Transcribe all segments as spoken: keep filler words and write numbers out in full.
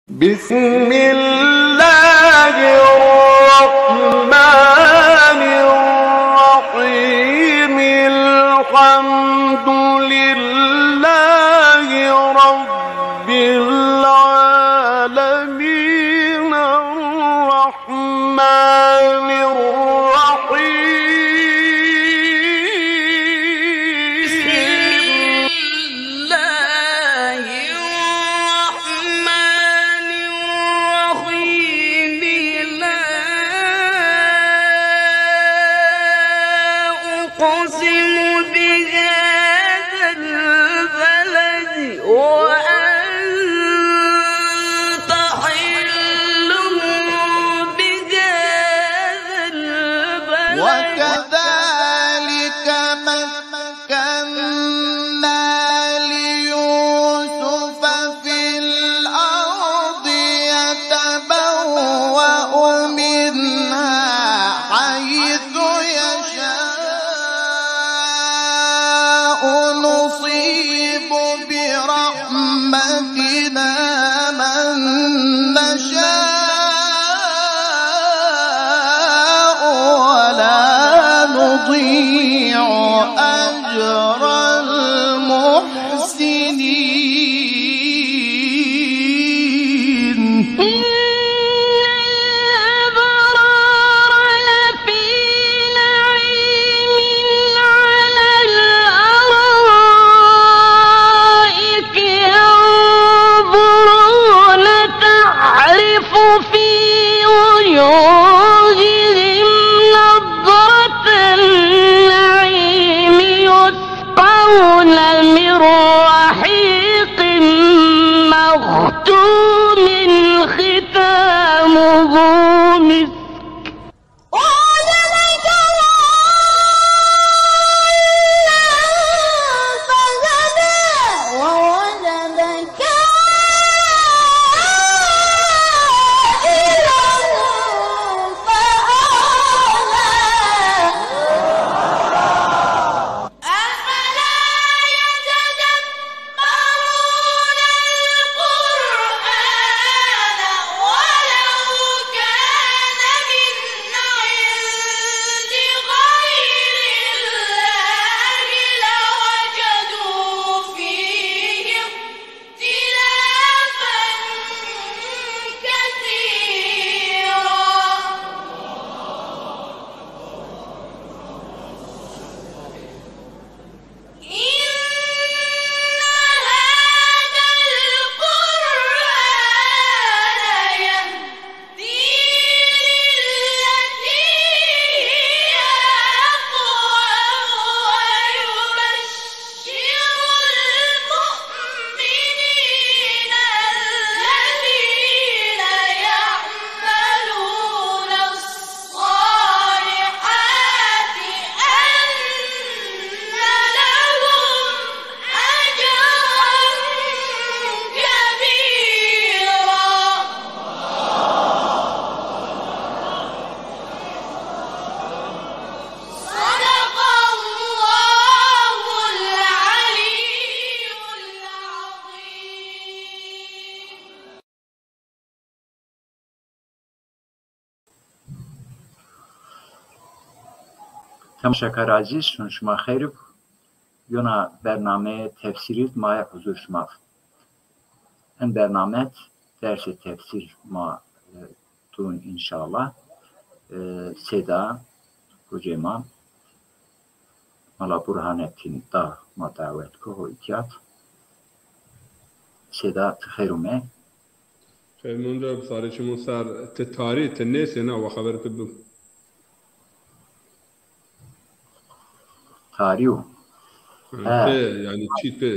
بسم الله الرحمن الرحيم. الحمد لله رب العالمين. الرحمن الرحيم. بسم الله الرحمن الرحيم. لا أقسم بهذا البلد وأنت حل بهذا البلد. وكذلك مكنا ليوسف في الأرض يتبوأ منها حيث يشاء. نصيب برحمتنا من نشاء ولا نضيع أجر المحسنين. إن الأبرار لفي نعيم على الأرائك ينظرون تعرف في وجوههم نضرة النعيم يسقون من رحيق مختوم ختامه مسك. أفلا يتدبرون القرآن ولو كان من عند غير الله لوجدوا فيه اختلافا كثيرا. إن هذا القرآن يهدي للتي هي أقوم ويبشر المؤمنين الذين يعملون الصالحات أن لهم أجرا كبيرا. صدق الله العلي العظيم. Temaşekar ezîz, şun şima xeyr ib. Yona bernameyê tefsîrî d ma yê huzur şima d. En bername d dersê tefsîr ma, e, dûn înşallah. E, sêda hocê ma Mala Burhanettin da ma dawet ko ho îtya d. Sêda ti xeyr ûme. Xeyr mendo, sarê çimû ser, ti tarî, ti nêsêna, wa xeber tu bi. Tarî yo. He. Ti, yanî çî ti.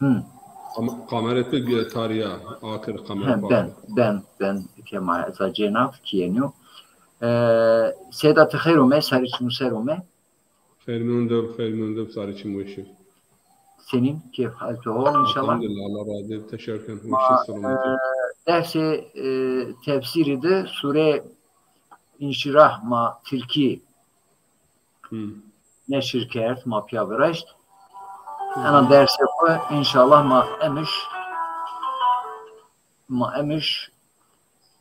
Hı. Kam-, kamera tu gi-, tarîya, akir kamera. He, ben, ben, ben, kema eza cênav kîyenî yo. E, sêda ti xeyr ûme, sarê çimû ser ûme. Xeyr mendo, xeyr mendo, sarê çimû weşî. Senîn, kêf hal tu hol înşallah. Elhamdulillah, Allah razî, teşekkür. Ma, weşî, selamet. E, dersê, e, tefsîrî de sûre Înşîrah ma tirkî Hı. neşir kerd, ma pîya viraşt. Hı. Ena dersê xwu înşallah ma emiş Ma emiş,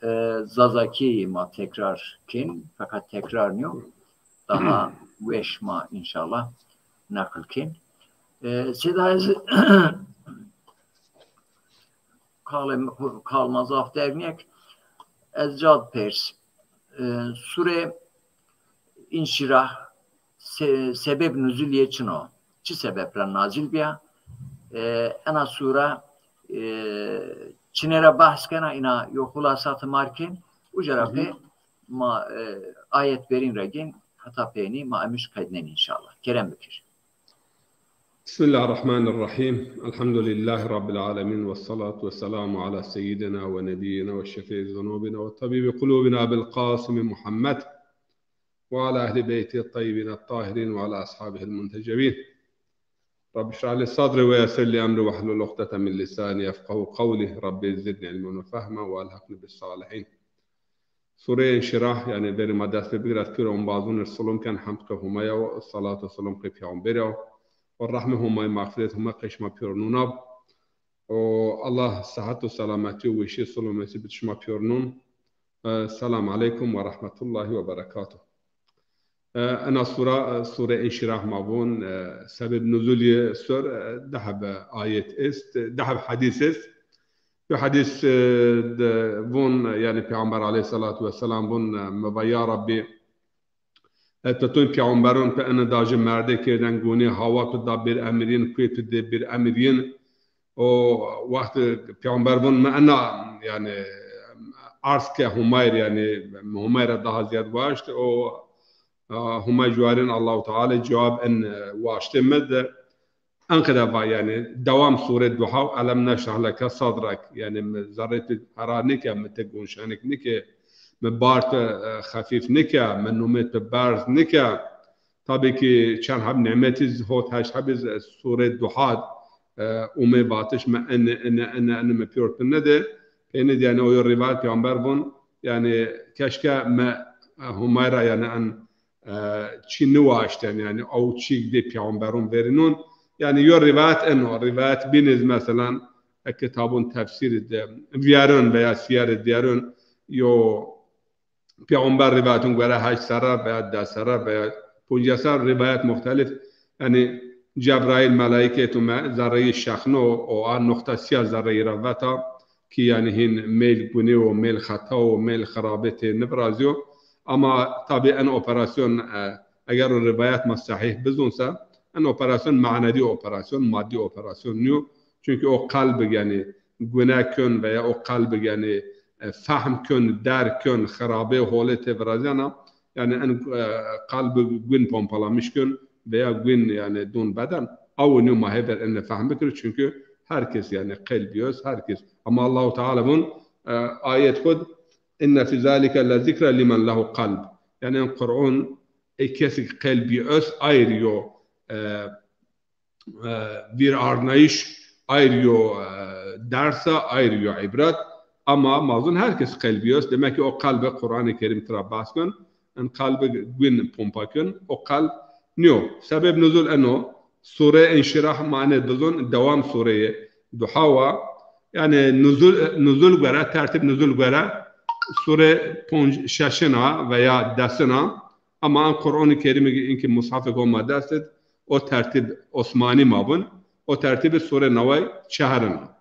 e, Zazakî ma tekrar kên, feqet tekrar nîyo. Daha weş ma înşallah neql kên. E, sêda ez kalê, kalma zaf dernîyek, ez cad pers. E, Sure Înşîrah se-, sebeb nuzul yê çin o? Çi sebeb ra nazil bîya? E, ena sura, e, çine ra bahs kena, îna yo xulasatî mar kên, uca ra pê ma, e, ayet verîn ra gên, heta peynî ma emiş qednên înşallah. Kerem bikir. بسم الله الرحمن الرحيم. الحمد لله رب العالمين، والصلاة والسلام على سيدنا ونبينا وشفيع ذنوبنا وطبيب قلوبنا أبي القاسم محمد وعلى أهل بيته الطيبين الطاهرين وعلى أصحابه المنتجبين. رب اشرح لي صدري ويسر لي أمري واحلل عقدة من لساني يفقهوا قولي. رب زدني علما وفهما وألحقني بالصالحين. Sureyê Înşîrah, yanî verê ma dest pê bigir, ez pêro embazûn ir silom ken, hemd qey Humay a, salat û silom qey Peyxamberî a, û rehmê Humay, mexfîret Humay qey şima pêro nûn a. O Allah sihet û selametî û weşî, silom û weşî bid şima pêro nûn. E, Selam aleykum ve rahmetullahi ve berekatuh. E, ena sura, e, Sure Înşîrah ma vûn, e, sebeb nuzul yê sur, e, di heb ayet est, di heb hedîs est. Yo hedîs, e, de vûn, yanî Peyxamber aleyhîsselatu wesselam vûn, e, mi va ya Rabbî, e, ti tûn peyxamberûn pi ini da ji merdê kêrden gunî, hawa tu da bir emir yin, kuyê tu dê bir emir yin. O wext peyxamber vûn mi ena, yanî, arz ke Humayr, yanî mi Humayr ra daha ziyad waşt, o, e, Humay cuarên Allahu Teala cewab in, e, waştê mi de. Enqede va, yanî, dewam Sûre Duha û Elem neşrah leke sadrak. Yanî, mi zerrê tu hera nike, mi ti gunşenik nike, mi bar tu, e, xefîf nike, mi numê tu berz nike. Tabî ki çend heb nîmetî z-, hot heşt hebî z-, Sûre Duha, e, umê vatiş mi ene, ene, ene, ene mi pîyor tu nede. Peynî d-, yanî, o yo rîwayet peyxamber vûn, yanî, keşke mi, e, Humay ra, yanî, en e, çî niwaşten, yanî ew çîk dê peyxamberûn verînûn. Yanî yo rîwayet eno, rîwayet bîn iz meselan, e, kitabûn tefsîrî de vîyerûn veya sîyerî vîyerûn, yo peyxamber rîwayetûn gore heşt serre veya des serre veya poncîya serre rîwayet muxtelîf. Yanî Cebraîl melaîkê tu me zerreyî şexno, o a noqta sîya zerreyî ra veta, ki yanî hîn mêl gunê û mêl xeta û mêl xirabetê nivirazîyo. Ama tabî en operasyon, e, eger o rivayet ma sehîh bizûn se, en operasyon manedî operasyon, madî operasyon nîyo. Çunkî o qelbig yanî gune kun veya o qelbig yanî, e, fehm kun, derk kun, xirabê holê têvirazîyana, yanî en, e, qelbig gun pompalamiş kun veya gun yanî dûn beden. Aw nîyo ma hêver ene fehm bikir, çunkî her kes yanî qelbî öz, her kes. Ama Allahu Teala vûn, e, ayet xud, "Inne fî zalike le zikre limen lehu qalb." Yanî en Qur'on ê kesik qelbî öz ayr yo, e, e, vîr arnayîş, ayr yo, e, dersa, ayr yo îbret. Ama ma zûn her kes qelbî öz. Demek ki o qelbe Qur'anê Kerîm tira behs kun. En qelbe gun pompa kun. O qelb nîyo. Sebeb nuzul eno. Sure Înşîrah mane bizûn, dewam Sureyê Duha wa. Yanî nuzul, nuzul gore, tertîb nuzul gore sure ponc, şeşin a veya desin a. Ama en Qur'anê Kerîmî inkî mushafê go ma dest id, o tertîb Osmanî ma vûn, o tertîbî sure naway çeherin a.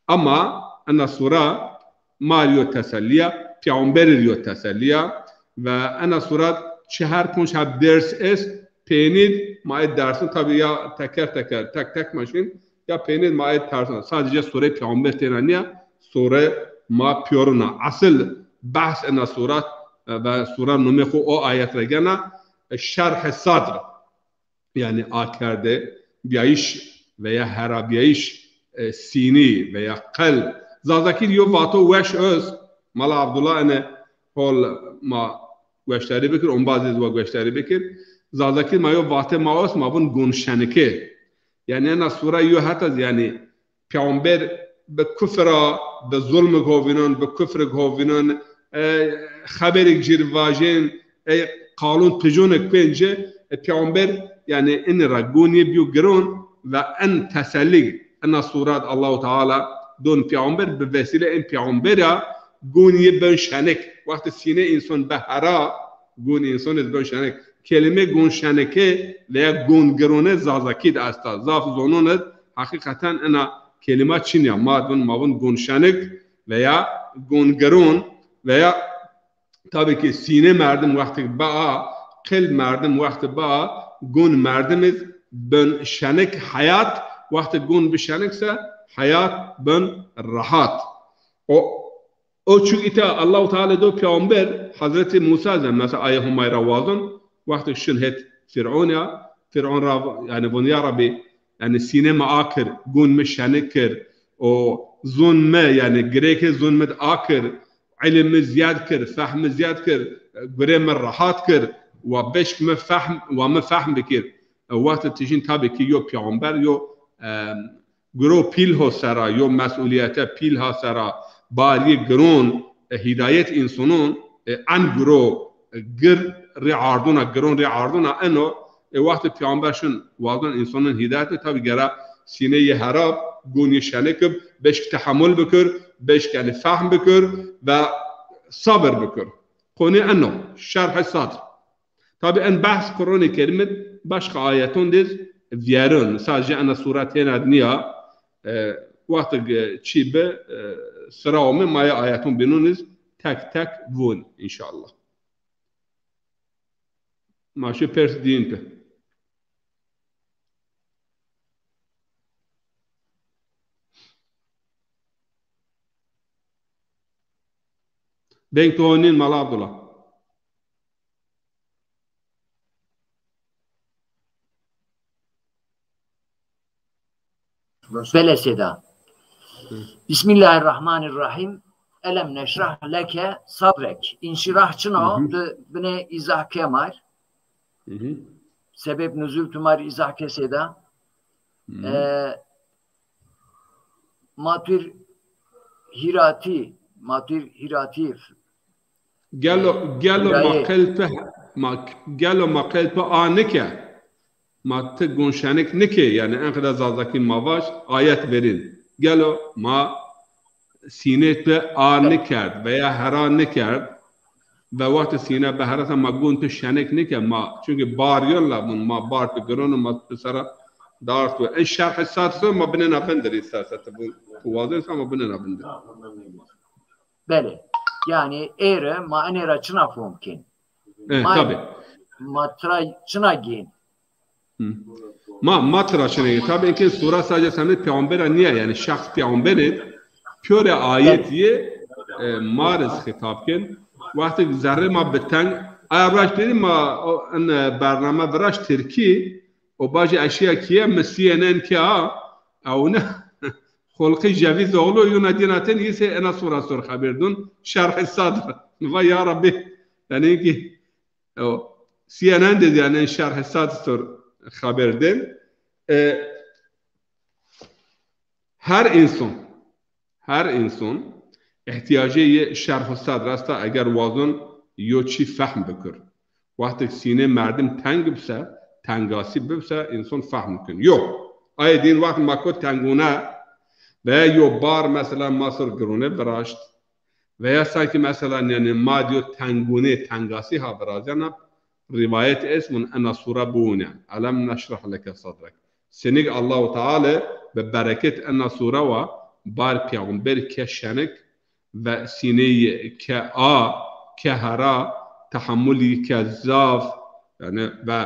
Ama ena sura ma rî yo tesellî ya, peyxamberî rî yo tesellî ya ve ena sura çi her ponc heb ders est, peynî d ma ê dersin tabî ya teker teker, tek tek ma şin, ya peynî d ma ê dersin. Sadece sure peyxamber têna nîya, sure ma pîyorûn a. Esil behs ena surat, e, ve sura numê xwu o ayet ra gena, e, şerhe sadr. Yanî akerde bîyayîş veya herabîyayîş, e, sînî veya qelb. Zazakî yo vato weş öz, Mala Abdullah ene hol ma gueştarî bikir, ombazê wa gueştarî bikir. Zazakî ma yo vate ma öz, ma vûn gunşenike. Yanî ena sura yo heta z-, yanî peyxamber bi kufr a, bi zulmik ho vînon, bi kufrik ho vînon, e, xeberêk ci rî vajên, e, qalûn tijûnik bên ci, e, peyxamber, yanî, inî ra gunî bîyo giron ve en tesellî, ena surat Allahu Teala don peyxamber, bi vesîle en peyxambera gon yê bön şenik. Wextê sîne înson bi hera, gon înson iz bön şenik. Kelîme gon şenike veya gon girone Zazakî de esta. Zaf zonon iz heqîqeten ena kelîma çin ya. Ma vun, ma vun gon şenik veya gon giron veya Tabî ki sîne merdim wextê baa, qelb merdim wextê baa, gon merdim iz bön şenik heyat, wextê gon bi şenik se heyat bön rehat. O, o çuk îta Allahu Teala do peyxamber Hazretî Musa ze mesela aye Homay ra wazon, wextê şin het Fîron ya, Fîron ra, yanî vun ya Rabbî, yanî sîne mi akir, gon mi şenik kir, o zon mi, yanî girêkê zon mi di akir, îlim mi zîyad kir, fehm mi zîyad kir, gurê mi rehat kir, wa beşk mi fehm, wa mi fehm bikir. E, wextê tijîn tabî ki yo peyxamber, yo, e, guro pîl ho sera, yo mesûlîyete pîl ha sera, barî giron, e, hîdayet însonon, e, en guro, e, gir rê arduna, giron rê arduna eno, e, wextê peyxamber şin wazon însonon hîdayet bi, tabî gera sîneyê herab, gonî şenik ib, beşk tehamul bikir, beşk yanî fehm bikir ve sabir bikir. Konî eno, şerh sadr. Tabî en behs Qur'anê Kerîm id başqa ayeton diz vîyerin. Sadece ena sure têna nîya, e, wextig, e, çî bi, e, sira ome, ma ya ayeton bînon iz tek tek vun înşallah. Ma şi pers dîn pi. Deng to nîn Mala Abdullah. Bele sêda. Bismillahirrahmanirrahim. Elem neşrah leke sadrek. Înşîrah çin o, tu binê îzah ke mar. Sebeb nuzul tu mar îzah ke sêda. E, ma tu ir hîratî, ma tu ir hîratî. Gelo, gelo ma qelb, ma, gelo ma qelb a nike? Ma ti gon şenik nike, yanî en qede Zazakî ma vaj, ayet verîn. Gelo ma sînê ti a nikerd veya hera nikerd ve wextê sîne bi heresa ma gon ti şenik nike, ma, çunkî bar yon la vun, ma bar ti giron o, ma ti sera dart ve. En şerh sad so ma binena vindir, îsterse ti bu, tu wazên sa ma binena vindir. Belê. Yanî êre ma enê ra çina fom kên? E, ma, tabî. Ma tira çina gên? Hı. Ma, ma tira çina gên? Tabî ki sura sadece semed peyxambera nîya, yanî şexs peyxamberê, piyore ayet yê, e, ma riz xîtab kên. Wextê zerrê ma bi teng, aya viraş dedi ma, o, en, e, bername viraş Tirkî, o bacî eşya kiye, mi C N N ke a, ew ne, Xulqî Cevîzoğlu yuna dîna ten yî se ena sura sor xeber dun. Şerh sadr. Va ya Rabbî. Yanî ki, o, C N N de yanî şerh sadr sor xeber den. E, her însan, her însan îhtîyacê yê şerh sadr esta eger wazon yo çî fehm bikir. Wextêk sînê merdim teng bibse, tengasî bibse, însan fehm kin. Yo, ayê dîn wext ma ko tengûne veya yo bar mesela ma sir girûne viraşt veya sankî mesela, yanî, ma diyo tengûne, tengasî ha virazena, rîwayet est vun ena sure biwûne. Elem neşrah leke sadrek. Senik Allahu Teala bi bereket ena sure wa bar peyxamber ke şenik, ve sîneyî ke a, ke hera, tehemulî ke zaf, yanî ve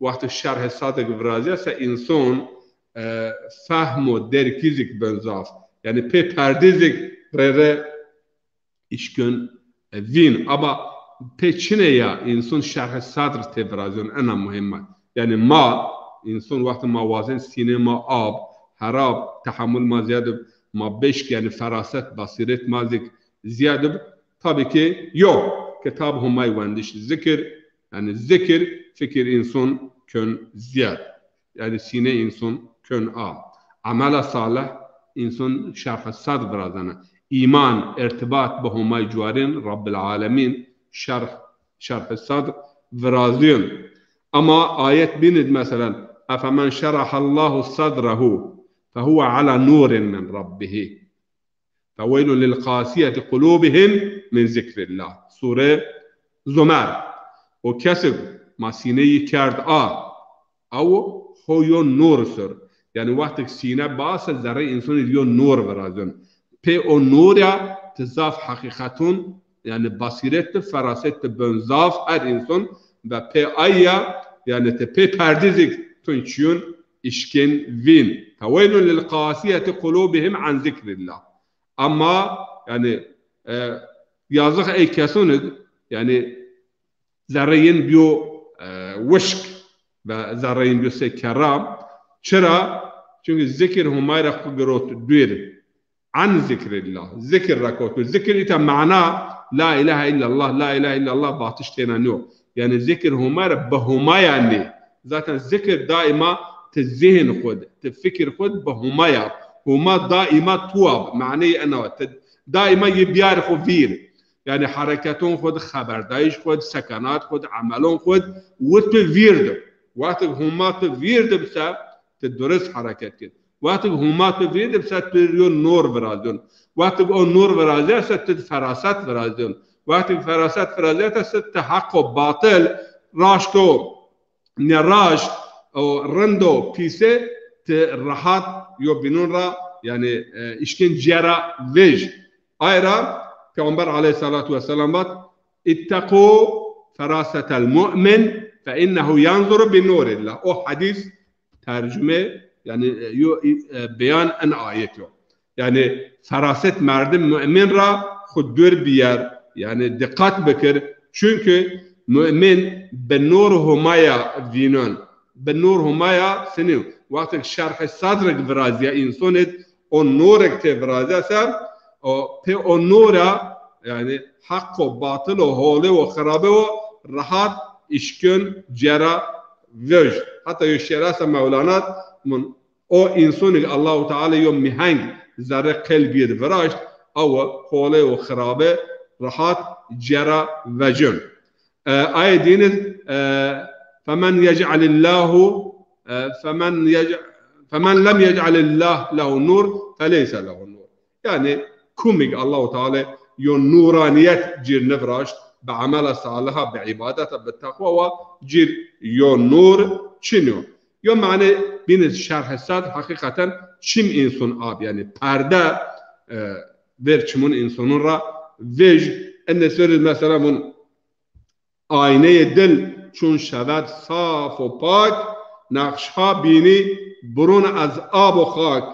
wextê şerhê sadek virazîya se înson, e, fehmo derkî zik ben zaf. Yanî pê perdê zik rê rê îşkên, e, vîn. Ama pê çine ya înson şerhê sadr tê virazîyon, ena muhîm a. Yanî ma, înson wextê ma wazên sînê ma ab, herab, tehemul ma zîyad ib, ma beşk, yanî feraset, basîret ma zik zîyad ib. Tabî ki yo, kitab Homay wendiş, zikir, yanî zikir, fikir înson kön zîyad. Yanî sînê înson kön a. Emela salih înson şerh sad virazena. Îman, irtibat bi Homay cuarên, Rabbil Alemîn, şerh, şerh sad virazîyon. Ama ayet bînid, meselen, "Efemen şerahallahu sadrehu fehuve ala nurin min rabbihi." فویل للقاسیة قلوبهم من ذکر الله. Sure Zumer. O kesig ma sîneyî kerd a, ew ho yo nor sor. Yanî wextik sîne base zerrê însonî yo nor virazon. Pê o nor ya ti zaf heqîqetun, yanî basîret ti, feraset ti bön zaf her înson ve pê ay ya, yanî ti pê perdizîk tun çiyun îşkin vîn. Feweylun lil qasiyeti qulubihim an zikrillah. Ama yanî, e, yazık ey kesunik, yanî zerreyên biyo, e, wişk ve zerreyên biyo sey kerra. Çira? Çünkü zikir Humay ra xu girot dûr. An zikrillah. Zikir ra kotu. Zikir îta mana la ilahe illallah, la ilahe illallah batiş têna nîyo. Yanî zikir Humay ra bi Humaya nê. Zaten zikir daima ti zihn xud, ti fikir xud bi Humaya. Huma daima tuwa bi. Maneyê ena wa. Ti daima yê biyar xu vîr. Yanî hereketun xud, xeberdayîş xud, sekenat xud, emelun xud, wit bi vîr di. Wextik Huma ti vîr di bise, ti durist hereket kir. Wextik Huma ti vîr di bise, ti yo nor virazon. Wextik o nor virazîya se ti feraset virazon. Wextik feraset virazîya se ti heq û batil, raşt û nêraşt û rind û pîse ti rehat yo bînun ra, yanî, e, îşkin cîya ra vej. Ay ra Peyxamber aleyhissalatu vesselam vat, "İttequ ferasetel mu'min fe innehu yanzuru bi nurillah." O hadis tercüme, yanî, e, yo, e, beyan en ayet yo. Yanî feraset merdim mu'min ra xu dûr biyer, yanî diqat bikir. Çünkü mu'min bi nor Humaya vînon. Bi nor Humaya sinî. Wextik şerh sadrik virazîya însonid, o norek tê virazîya ser, o pê o nora, yanî heq û batil û holê û xirabe û rehat îşkin cera vej. Heta yo şêr esta Mewlana, mun O însonik Allahu Teala yo mîheng zerrê qelbî di viraşt, awe holê û xirabe rehat cera vecin. E, ayê dîn id, e, "Femen yec'alillahu, e, femen yec-, femen lem yec'alillah lehu nur, feleyse lehu nur." Yanî kumik Allahu Teala yo nuranîyet cîr niviraşt, bi emela saliha, bi îbadeta, bi teqwa wa cîr yo nur çin o. Yo mane bîne şerh sad, heqîqeten çim înson ab, yanî perde, e, ver çimun însonun ra vej. Enne sor id mesela vun, ayneyê dil çun şewed saf û pak, neqşha bînî burun ez ab û xak,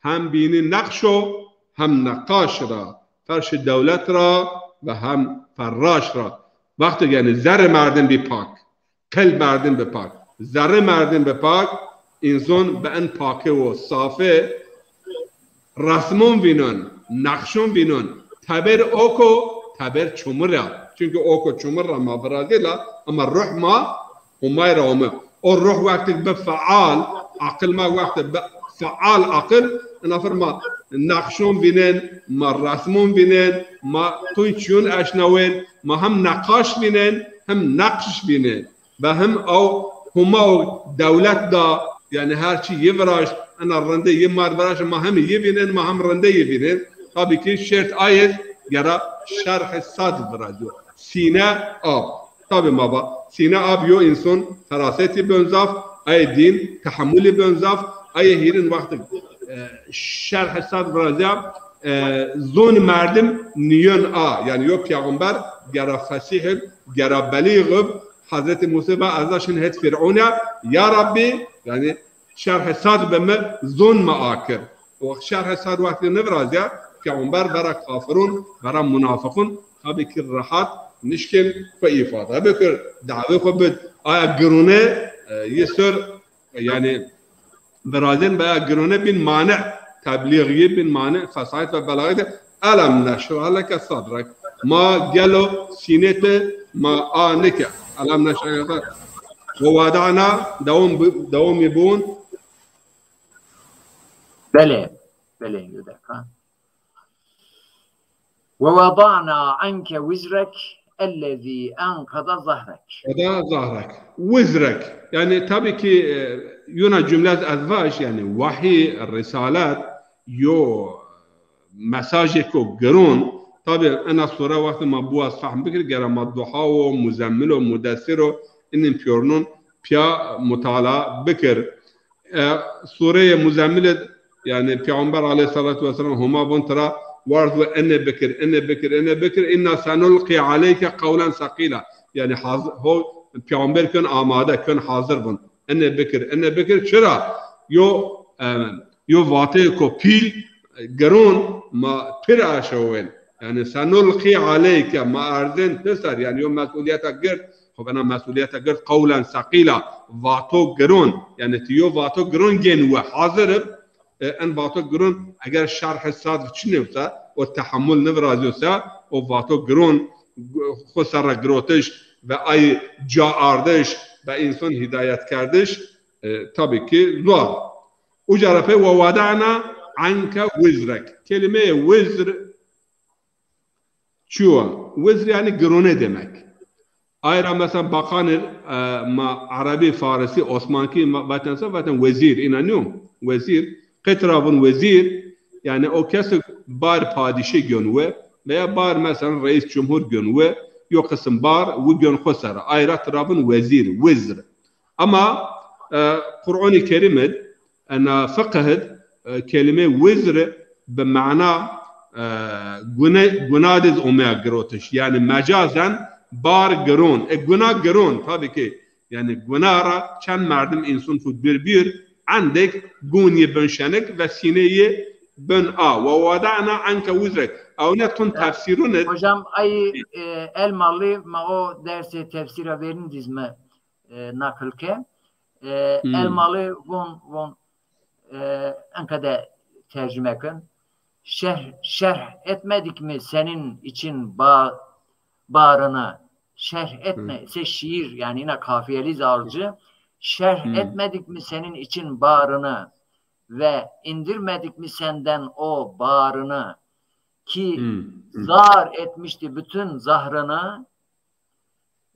hem bînî neqş o, hem neqaş ra, ferşê dewlet ra ve hem ferraş ra. Wexto yanî zerrê merdim bî pak. Qelb merdim bi pak. Zerrê merdim bi pak, înson bi en pake û safe resmon vînon, neqşon vînon. Teber ok o, teber çumur a. Çünkü ok û çumur ra ma virazê la, ama ruh ma Humay ra ome. O ruh wextik bi feal, aqil ma wextik bi feal aqil, ina fir ma neqşon vînen, ma resmon vînen, ma tun çiyon eşnawen, ma hem neqaş vînen, hem neqş vînen. Ve hem aw Huma o dewlet da, yanî her çî yi viraşt, ena rinde yi mar viraşt, ma hem yi vînen, ma hem rinde yi vînen. Tabii ki şert ayet gera şerh sad viraşt. Sîne ab. Tabii ma va, sîne ab yo înson ferasetî bön zaf, ayê dîn tehemmulî bön zaf, ayê hîrin wextik, e, şerh sad viraşt, e, zon merdim niyon a, yanî yo peyxamber gera fesîh ib, gera belîg ib, Hazreti Musa va ez da şin het Fir'ûne, ya Rabbî, yanî şerh sad bi mi, zon mi akir. O şerh sad wextî niviraziya, peyxamber vera kafirun, vera munafiqun, tabii ki rehat nişkin xu îfade bikir, dawê xu bid. Aya girûne, e, yi sor, e, yanî virazên veya girone bin mane tebliği, bin mane fesahît ve belağî de. Elem neşrah leke sadrek. Ma gelo sînê ti ma a nike. Elem neşrah leke sadrek. Ve wada'na dewam bu-, dewamî bun. Belê. Belê, bir dakika. Ve wada'na anke wizrek ellezî enqada zahrek. Enqada zahrek. Wizrek. Yanî tabii ki, e, yuna cümle ez vaj, yanî vahiy, risalet, yo mesajêko giron. Tabî ena sure wextê ma biwaz fehm bikir, gera ma Duha û Muzemmil û Mudessir û inîn pîyornûn pîya mutala bikir. E, sureyê Muzemmil id, yanî Peyxamber aleyhissalatu vesselam Homa vûn tira, warz ve ene bikir, ene bikir, ene bikir, inna senulqî aleyke qewlen seqîla. Yanî haz-, ho Peyxamber kön amade, kön hazir vûn. Ene bikir, ene bikir. Çira? Yo, e, yo vateyêko pîl, e, giron ma pir aşewên. Yanî senulqî aleyke, ma erzên ti ser, yanî yo mesulîyeta gird, xo bena mesulîyeta gird, qewlen seqîla, vato giron. Yanî ti yo vato giron gên we, hazir ib, e, en vato giron eger şerh sad çinê wisa, o tehammul nivirazîyo se, o vato giron xo ser ra girotiş ve ay ca ardiş ve însan hîdayet kerdiş, e, tabî ki zor. Uca ra pey we wada'na anke wizrek. Kelimeyê wizr çi yo? Wizr yanî girone demek. Ay ra mesela baqanir, e, ma erebî, farisî, osmankî ma-, vaten se, vaten wezîr, îna nîyo? Wezîr. Qey tira vûn wezîr, yanî o kes bar padîşê gön we, veya bar mesela reîs cumhur gön we, yo qisim bar wi gön xo ser. Ay ra tira vûn wezîr, wizr. Ama, e, Qur'anî Kerîm id, ena fiqh id, e, kelîme wizr bi mana, e, gune-, guna diz omeya girotiş. Yanî mecazen bar giron. E, guna giron, tabî ki, yanî guna ra çend merdim însun xu bir bir, endek gunî bin şenik ve sîneyê bin a. Ve wada'na anke wizrek. Ewne tun tefsîrun id. Hocam, ay, e, Elmalı ma o dersê tefsîra verin diz mi e, nakil ke. E, Hmm. Elmalı vûn, vûn, e, enka de tercüme kin. Şerh, şerh etmedik mi senin için ba-, bağrını? Şerh etme, Hmm. se şiir, yani yine kafiyeli zalcı. Şerh Hmm. etmedik mi senin için bağrını? Ve indirmedik mi senden o bağrını? Ki Hmm. Hmm. zar etmişti bütün zahrını,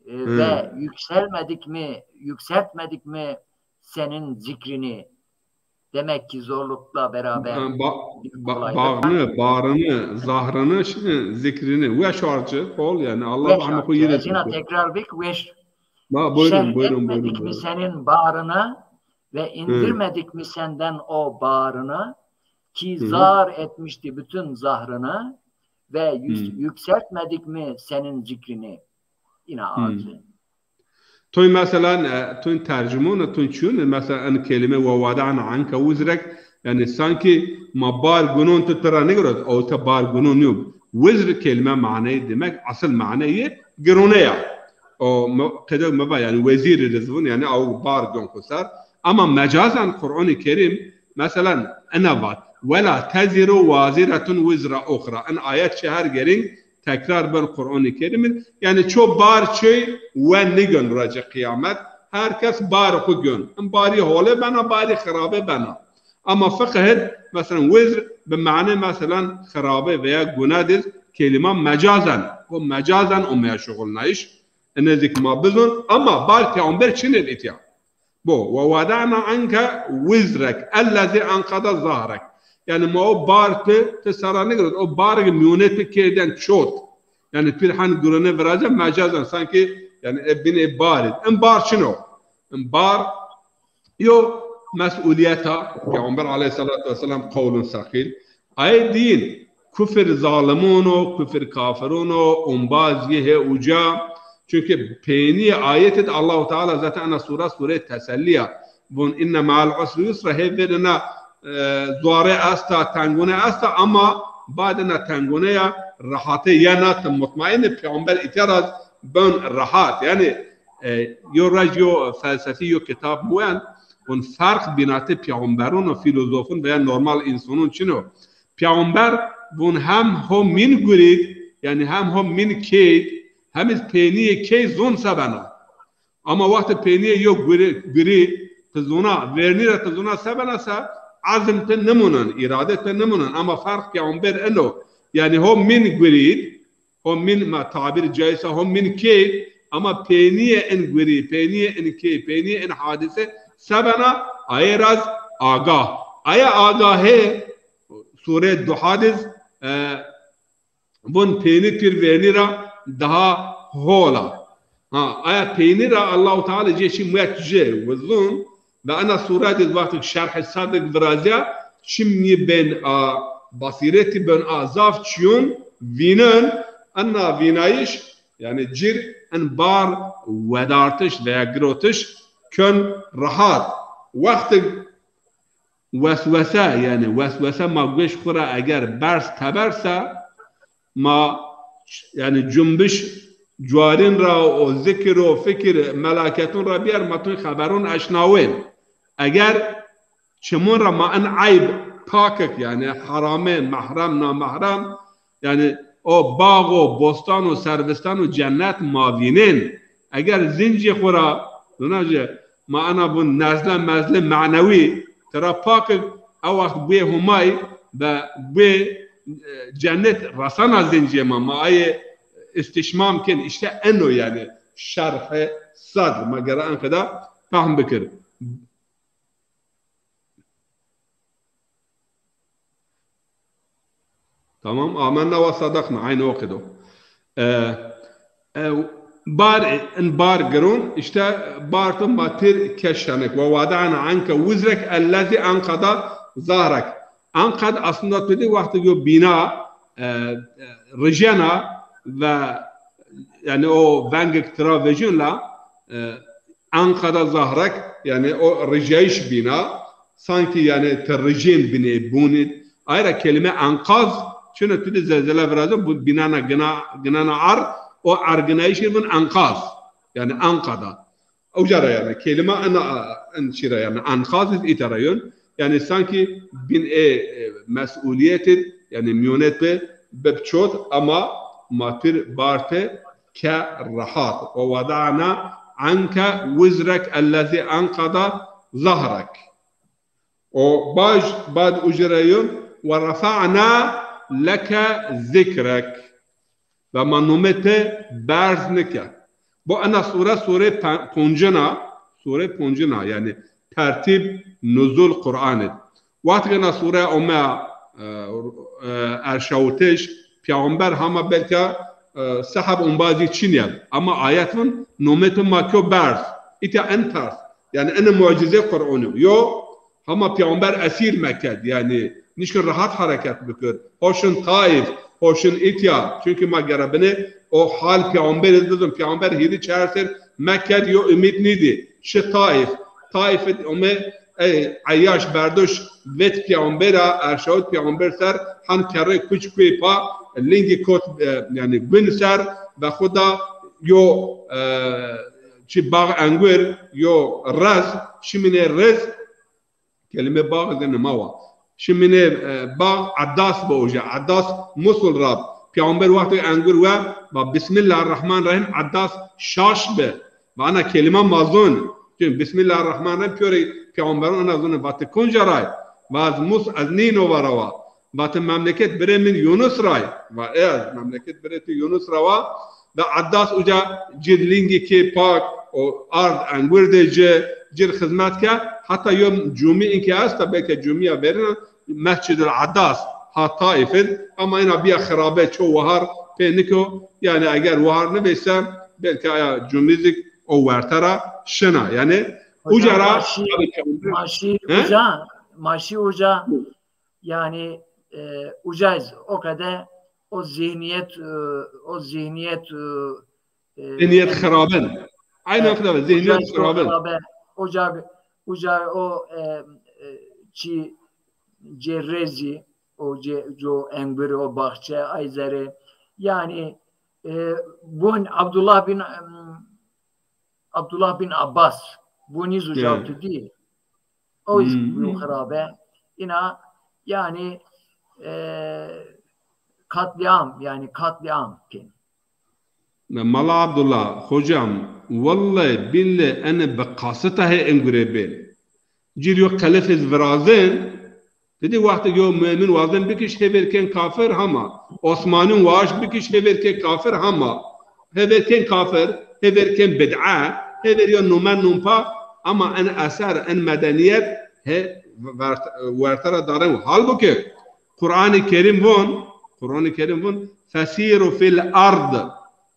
e, Hmm. ve yükselmedik mi, yükseltmedik mi senin zikrini? Demek ki zorlukla beraber Ha, ba-, bir ba-, kolaylık bağını, var. Bağrını, zahrını, şimdi zikrini. Weş arcı, bol yani. Allah Weş rahmet arcı. Eylesin. Ezina tekrar bik, weş. Ha, buyurun, şerh buyurun, etmedik buyurun, mi buyurun. Senin bağrını ve Hı. indirmedik mi senden o bağrını ki Hı hı. zar etmişti bütün zahrını ve yü-, Hı. yükseltmedik mi senin zikrini? Yine Hmm. acı. Toy mesela, e, toy tercüman, toy çiyon, mesela en kelime ve wada'na anke wizrek, yani sanki ma bar gunon tu tira nigirot, o te bar gunon yok. Wizr kelime manayı demek, asıl manayı girone ya. O me-, qedek me va, yani wezîrî rizvun, yani o bar gon xo ser. Ama mecazen Kur'an-ı Kerim, mesela ena vat, "Wela teziru waziretun wizra ukhra." En ayet çi her gerin tekrar ben Kur'an-ı Kerim'in. Yani ço bar çi we nigön rocê kıyamet. Her kes bar xu gön. En bari hole bena, bari xirabe bena. Ama fıkıhid, mesela wizr bi mane mesela xirabe veya gunadiz kelima mecazen. O mecazen o meya şuxulnayış. Enezik ma bizun. Ama bar peygamber çinir itya. Bo, "Ve wada'na anke wizrek, ellezî anqada zahrek." Yani ma o bar ti, ti sera nigirot, o bar ki miyone ti kêden çot. Yani pir hen gurene viraze mecazen sanki, yani e bin e bar id. En bar çino? En bar yo mesuliyeta, Peygamber aleyhissalatu vesselam qawlun sakil. Ay dîn, kufir zalimun o, kufir kafirun o, umbaz yê he uca. Çünkü peynî ayet id Allahu Teala zaten ana sure, sure teselli ya. Vun inne ma'al usri yusra, he verina, e, zuare esta, tengune esta, ama badina tengune ya, rahate yena, te mutmain, peygamber itiraz ben rahat. Yani, e, yo rej yo felsefi yo kitab buen, vun ferq binatê peygamberun û filozofun veya normal insanun çino. Peygamber vun hem ho min gurîd, yani hem ho min kêyd, hem iz peynîyê kêy zon se bena. Ama wextê peynîyê yo gurî, gurî, ti zona, vernî ra ti zona se bena se, ezm ti nimunen, îrade ti nimunen. Ama ferq peygamber eno. Yani ho min gurîd, ho min ma tabir caîse ho min kêy, ama peynîyê in gurî, peynîyê in kêy, peynîyê in hadise se bena, aye raz agah. Aye agahê sure Duha diz e, vun peynî pîr vernî ra daha hol a. Ha, aya peynî ra Allahu Teala cê çî muet ci, wizun, ve ena sure de wextik şerh sadek virazîya, çimnî ben a, basîretî ben a, zaf çîyon vînen, ena vînayîş, yanî cir en bar wedartiş veya girotiş kön rahat. Wextik weswese, yanî weswese ma gueş xwu ra eger berz teber se, ma, yanî cumbiş cuarîn ra û zikir û fikir melaketûn ra bîyer, ma tûn xeberûn eşnawên. Eger çimûn ra ma en eyb pakik, yanî herame, mehrem, namehrem, yanî o bax û bostan û servistan û cennet ma vînên. Eger zincê xwu ra, zona ci, ma ena vun nezle mezle manewî tira pakik, ew wext buyê Humay ve buyê, e, cennet resana zincê ma. Ma ayê îstîşmam ken. Îşte eno yanî şerhe sadr. Ma gera en qeda fehm bikir. Tamam. Amenna ve sadakna. Aynı o qedo. E, e, bar, en bar girun, işte bar tu ma pir keşanek. Ve wada'na anke wizrek ellezî enqada zahrek. Enqad aslında tu di wextê yo bîna, e, e, rijena ve, yanî o vengik tira vejun la, e, enqada zahrek, yanî o rijayîş bîna, sankî yanî ti rijên binê bûnî. Ayra kelîme enkaz, çuna tu de zelzele virazin, bu bînana gina, ginana ar, o erginayîşî vun enkaz. Yanî enqada. Uca ra yanî kelîme ena, en çî ra yanî enkaz iz îta ra yon. Yanî sankî bin ê, e, mesûlîyet id, yanî mîyonet bi, bib çot, ama ma pir barte ke rehat. Ve wada'na anke wizrek ellezî enqada zahrek. O baj bad ucreyon ve rafa'na leke zikrek. Ve ma nomê ti berz nike. Bu ena sure, sure pe-, poncina, sure poncina, yanî tertîb nuzul Qur'an id. Wextê ena sure ome, e, e, erşawitiş, peyxamber hama belka, e, seheb ombazî çin ya. Ama ayet vun, nomê tu ma kyo berz. Îta en ters. Yanî ene mucizê Qur'anî yo. Hama peyxamber esîr mekerd. Yanî nişkin rahat hereket bikir. Hoşin Taif, hoşin îtya. Çünkü ma gere binê o hal peyxamber id bizun. Peyxamber hîrî çar ser mekerd, yo umîd nîdî. Şi Taif. Taif id ome Ey Eyyaş berdoş vet peyxambera, erşawit peyxamber ser, han kerrê kuç kuê pa, lingî kot, e, yanî gun ser, ve xwu da yo, e, çi bax engur, yo rez, şimînê rez, kelîme bax de nima wa. Şimînê, e, bax Eddas bi uca, Eddas Musul ra. Peyxamber wextê engur we, va Bismillahirrahmanirrahîm, Eddas şaş bi. Va ana kelîma ma zon. Çünkü Bismillahirrahmanirrahîm pîyorê peyxamberon ana zon. Va ti konca ray? Va ez Mus, ez nîno vara wa. Va ti memleket birê min Yunus ray? Va ê ez memleket birê tu Yunus ra wa. Ve Eddas uca cir lingî kê pak, o ard engur de ci, cir xizmet ke, heta yo cumî inke esta, belke cumîya verîna, Mescid el Eddas, ha Taif id, ama ina bîya xirabe, ço wahar pê niko, yanî eger wahar nivêse, belke aya cumî zik o werte ra şina. Yanî uca ra, ma şî, ma şî uca, ma şî uca, yanî, e, uca iz o qede o zihniyet, e, o zihniyet, e, e, zihniyet xirabin. Aynen, e, xirabin, zihniyet xirabin. Uca, uca o, e, e, çi cê rezî, o cê, co engur, o baxçe, ay zerê. Yanî, e, bun Abdullah bin, em, Abdullah bin Abbas, bun iz uca tu dî. O iz bîyo xirabe. Ina, yanî, e, katliam, yanî katliam kin. Mala Abdullah, hocam, wellay billay ene bi qasita hê engure bên. Cir yo qelif iz virazên, dedi wextê yo muemin wazen bikiş, hêver kên kafir hama. Osmanîn waş bikiş, hêver kên kafir hama. Hêver kên kafir, hêver kên bid'a, hêver yo numen numpa, ama en eser, en medeniyet, he, wert-, werte ra daren. Halbuki Qur'anî Kerîm von, Quran-ı Kerim vun, "Fesiru fil ard."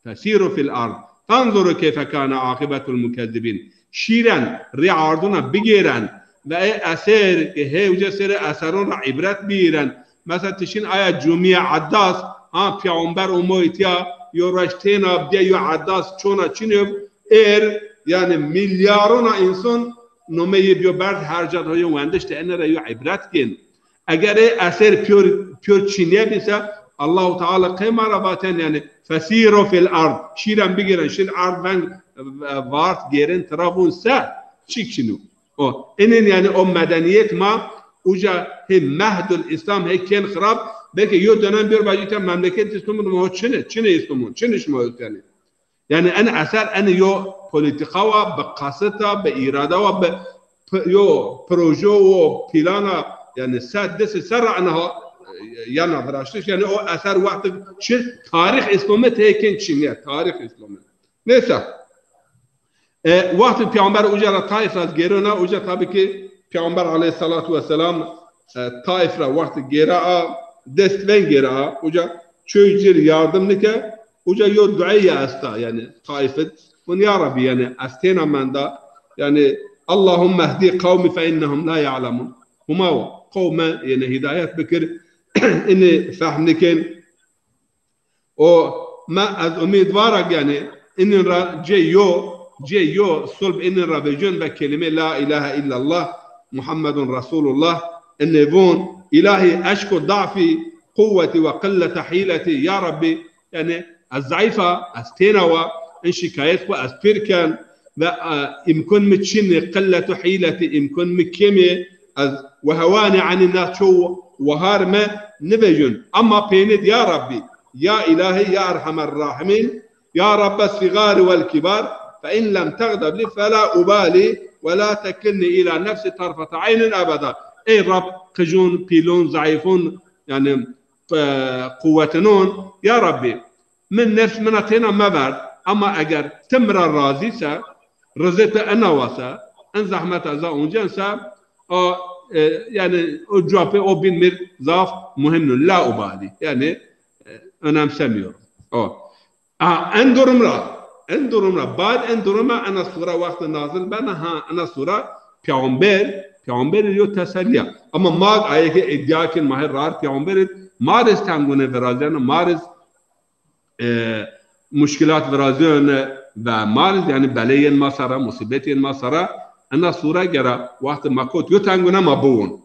Fesiru fil ard. Fenzuru keyfe kâne aqibetul mukezzibin. Şîren, rê arduna bigêren. Ve ê eser, ke hê uca serê eseron ra îbret bîren. Mesela ti şin aya cumîye Eddas, ha, peyxamber omo îtya, yo reş têna bîye yo Eddas çona çinyo, êr, yanî milyarona însan nomeyê bîyo berd, her ca de yo wendiş de ene ra yo îbret gên. Eger ê eser pîyor, pîyor çinîye bî se, Allahu Teala qey ma ra vaten, yanî, "Fesîru fil ard." Şîren bigêren, şin ard veng, e, vart gêrin tira vun se, çik çinû. O, inin, yanî, o medeniyet ma uca hê mehdul Îslam hê kên xirab, belkî yo dönem bir vajî ke memleket Îslam'ın ma ho çine, çine Îslam'ın, çine şima ho yanî. Yanî en eser, en yo politika wa, bi qasita, bi îrada wa, bi p-, yo proje wo, plana, yanî se, disi serra ena ha, yana viraştiş, yanî o eser wextik çi, tarîx Îslam'ı têkin çinye, tarîx Îslam'ı. Neyse. E, wextê Peyxamber uca ra Taîf ra gêrona, uca tabî ki Peyxamber aleyhissalatu vesselam, e, Taîf ra wextê gêra a, dest veng gêra a, uca çoy cir yardım nike, uca yo dueye esta, yanî Taîf id. Vun ya Rabbî, yanî ez têna menda, yanî Allahümme hdi kavmi fe innehum la ya'lemun. Huma qewme, yanî hidayet bikir, ini fehm nikin. O ma ez umîdwar a, yanî inin ra cê yo, cê yo sulb inin ra vecon ve kelîme la îlahe îllallah Muhammedun Resulullah. Inê von, Îlahî eşko dafî, quwwetî ve qillete hîletî, ya Rabbî, yanî ez zayîf a, ez têna wa, in şikayet xwu ez pir ken ve, e, îmkun mi çin ê, qilletu hîletî, îmkun mi kêm ê, ez we hewanî enî na ço wahar mi nivejun. Ema peynid ya Rabbî, ya Îlahî, ya Erhamer Rahimîn, ya Rabbe sigari vel kibar, fe in lem tegdeb lî fela ubali ve la tekilnî îla nefsî tarfete eynin ebeda. Ey Rab, qijon, pîlon, zayîfon, yanî, e, quwwetinon, ya Rabbî, mi nefs mina têna meverd, ama eger ti mi ra razî se, rizê ti ena wa se, en zehmet ez a oncen se, o, e, yanî o cuapê o bin mir zaf muhim no. La ubali. Yanî, e, önemsemiyorum. O. A, en durum ra, en durum ra, bad en durum ra ena sure wextê nazil bena, ha, ena sure peyxamber, peyxamber yo teselî ya. Ama ma ayê ke îdîa kin ma hê rar peyxamber id, ma riz tengune virazena, ma riz e, muşkilat virazîyone ve ma riz, yanî belê yên ma sera, musîbet yên ma sera, ena sure gera wextê ma kot yo tengune ma biwon.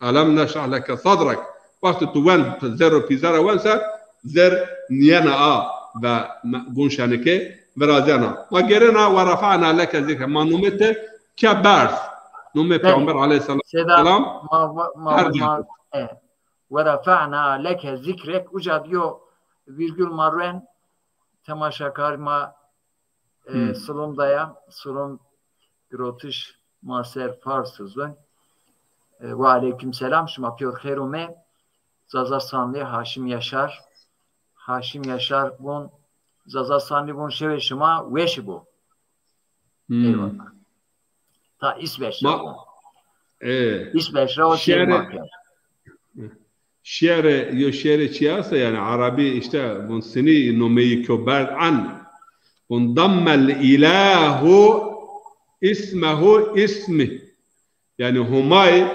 Elem neşrah leke sadrek. Wextê tu wen, zerr û pîzera wen ser, zerr nîyena a ve me-, gunşenike virazena. Ma gerena ve refa'na leke zikre. Ma nomê ti ke berz. Nomê Peyxamber aleyhisselam, Seyda, selam, ma, ma, ma, her ma, e, "Ve refa'na leke zikrek", uca di yo vîrgul ma ruen, temaşakar ma, e, Hmm. silom daya, silom girotiş ma ser Fars zun. E, ve aleyküm selam, şima pîyor xêr ome. Zaza Sanlî, Haşim Yaşar. Haşim Yaşar von, Zaza Sanlî von, şewê şima weşî bo. Hmm. Eyvallah. Ta İsveç'te Ma, bu. E, İsveç'te o şey şiarê, marka. Şiarê, yo şiarê çi esta, yanî Arabî işte, vun sinî nomeyî kyo berd an. Vun dammel îlahu ismehu ismi. Yanî Homay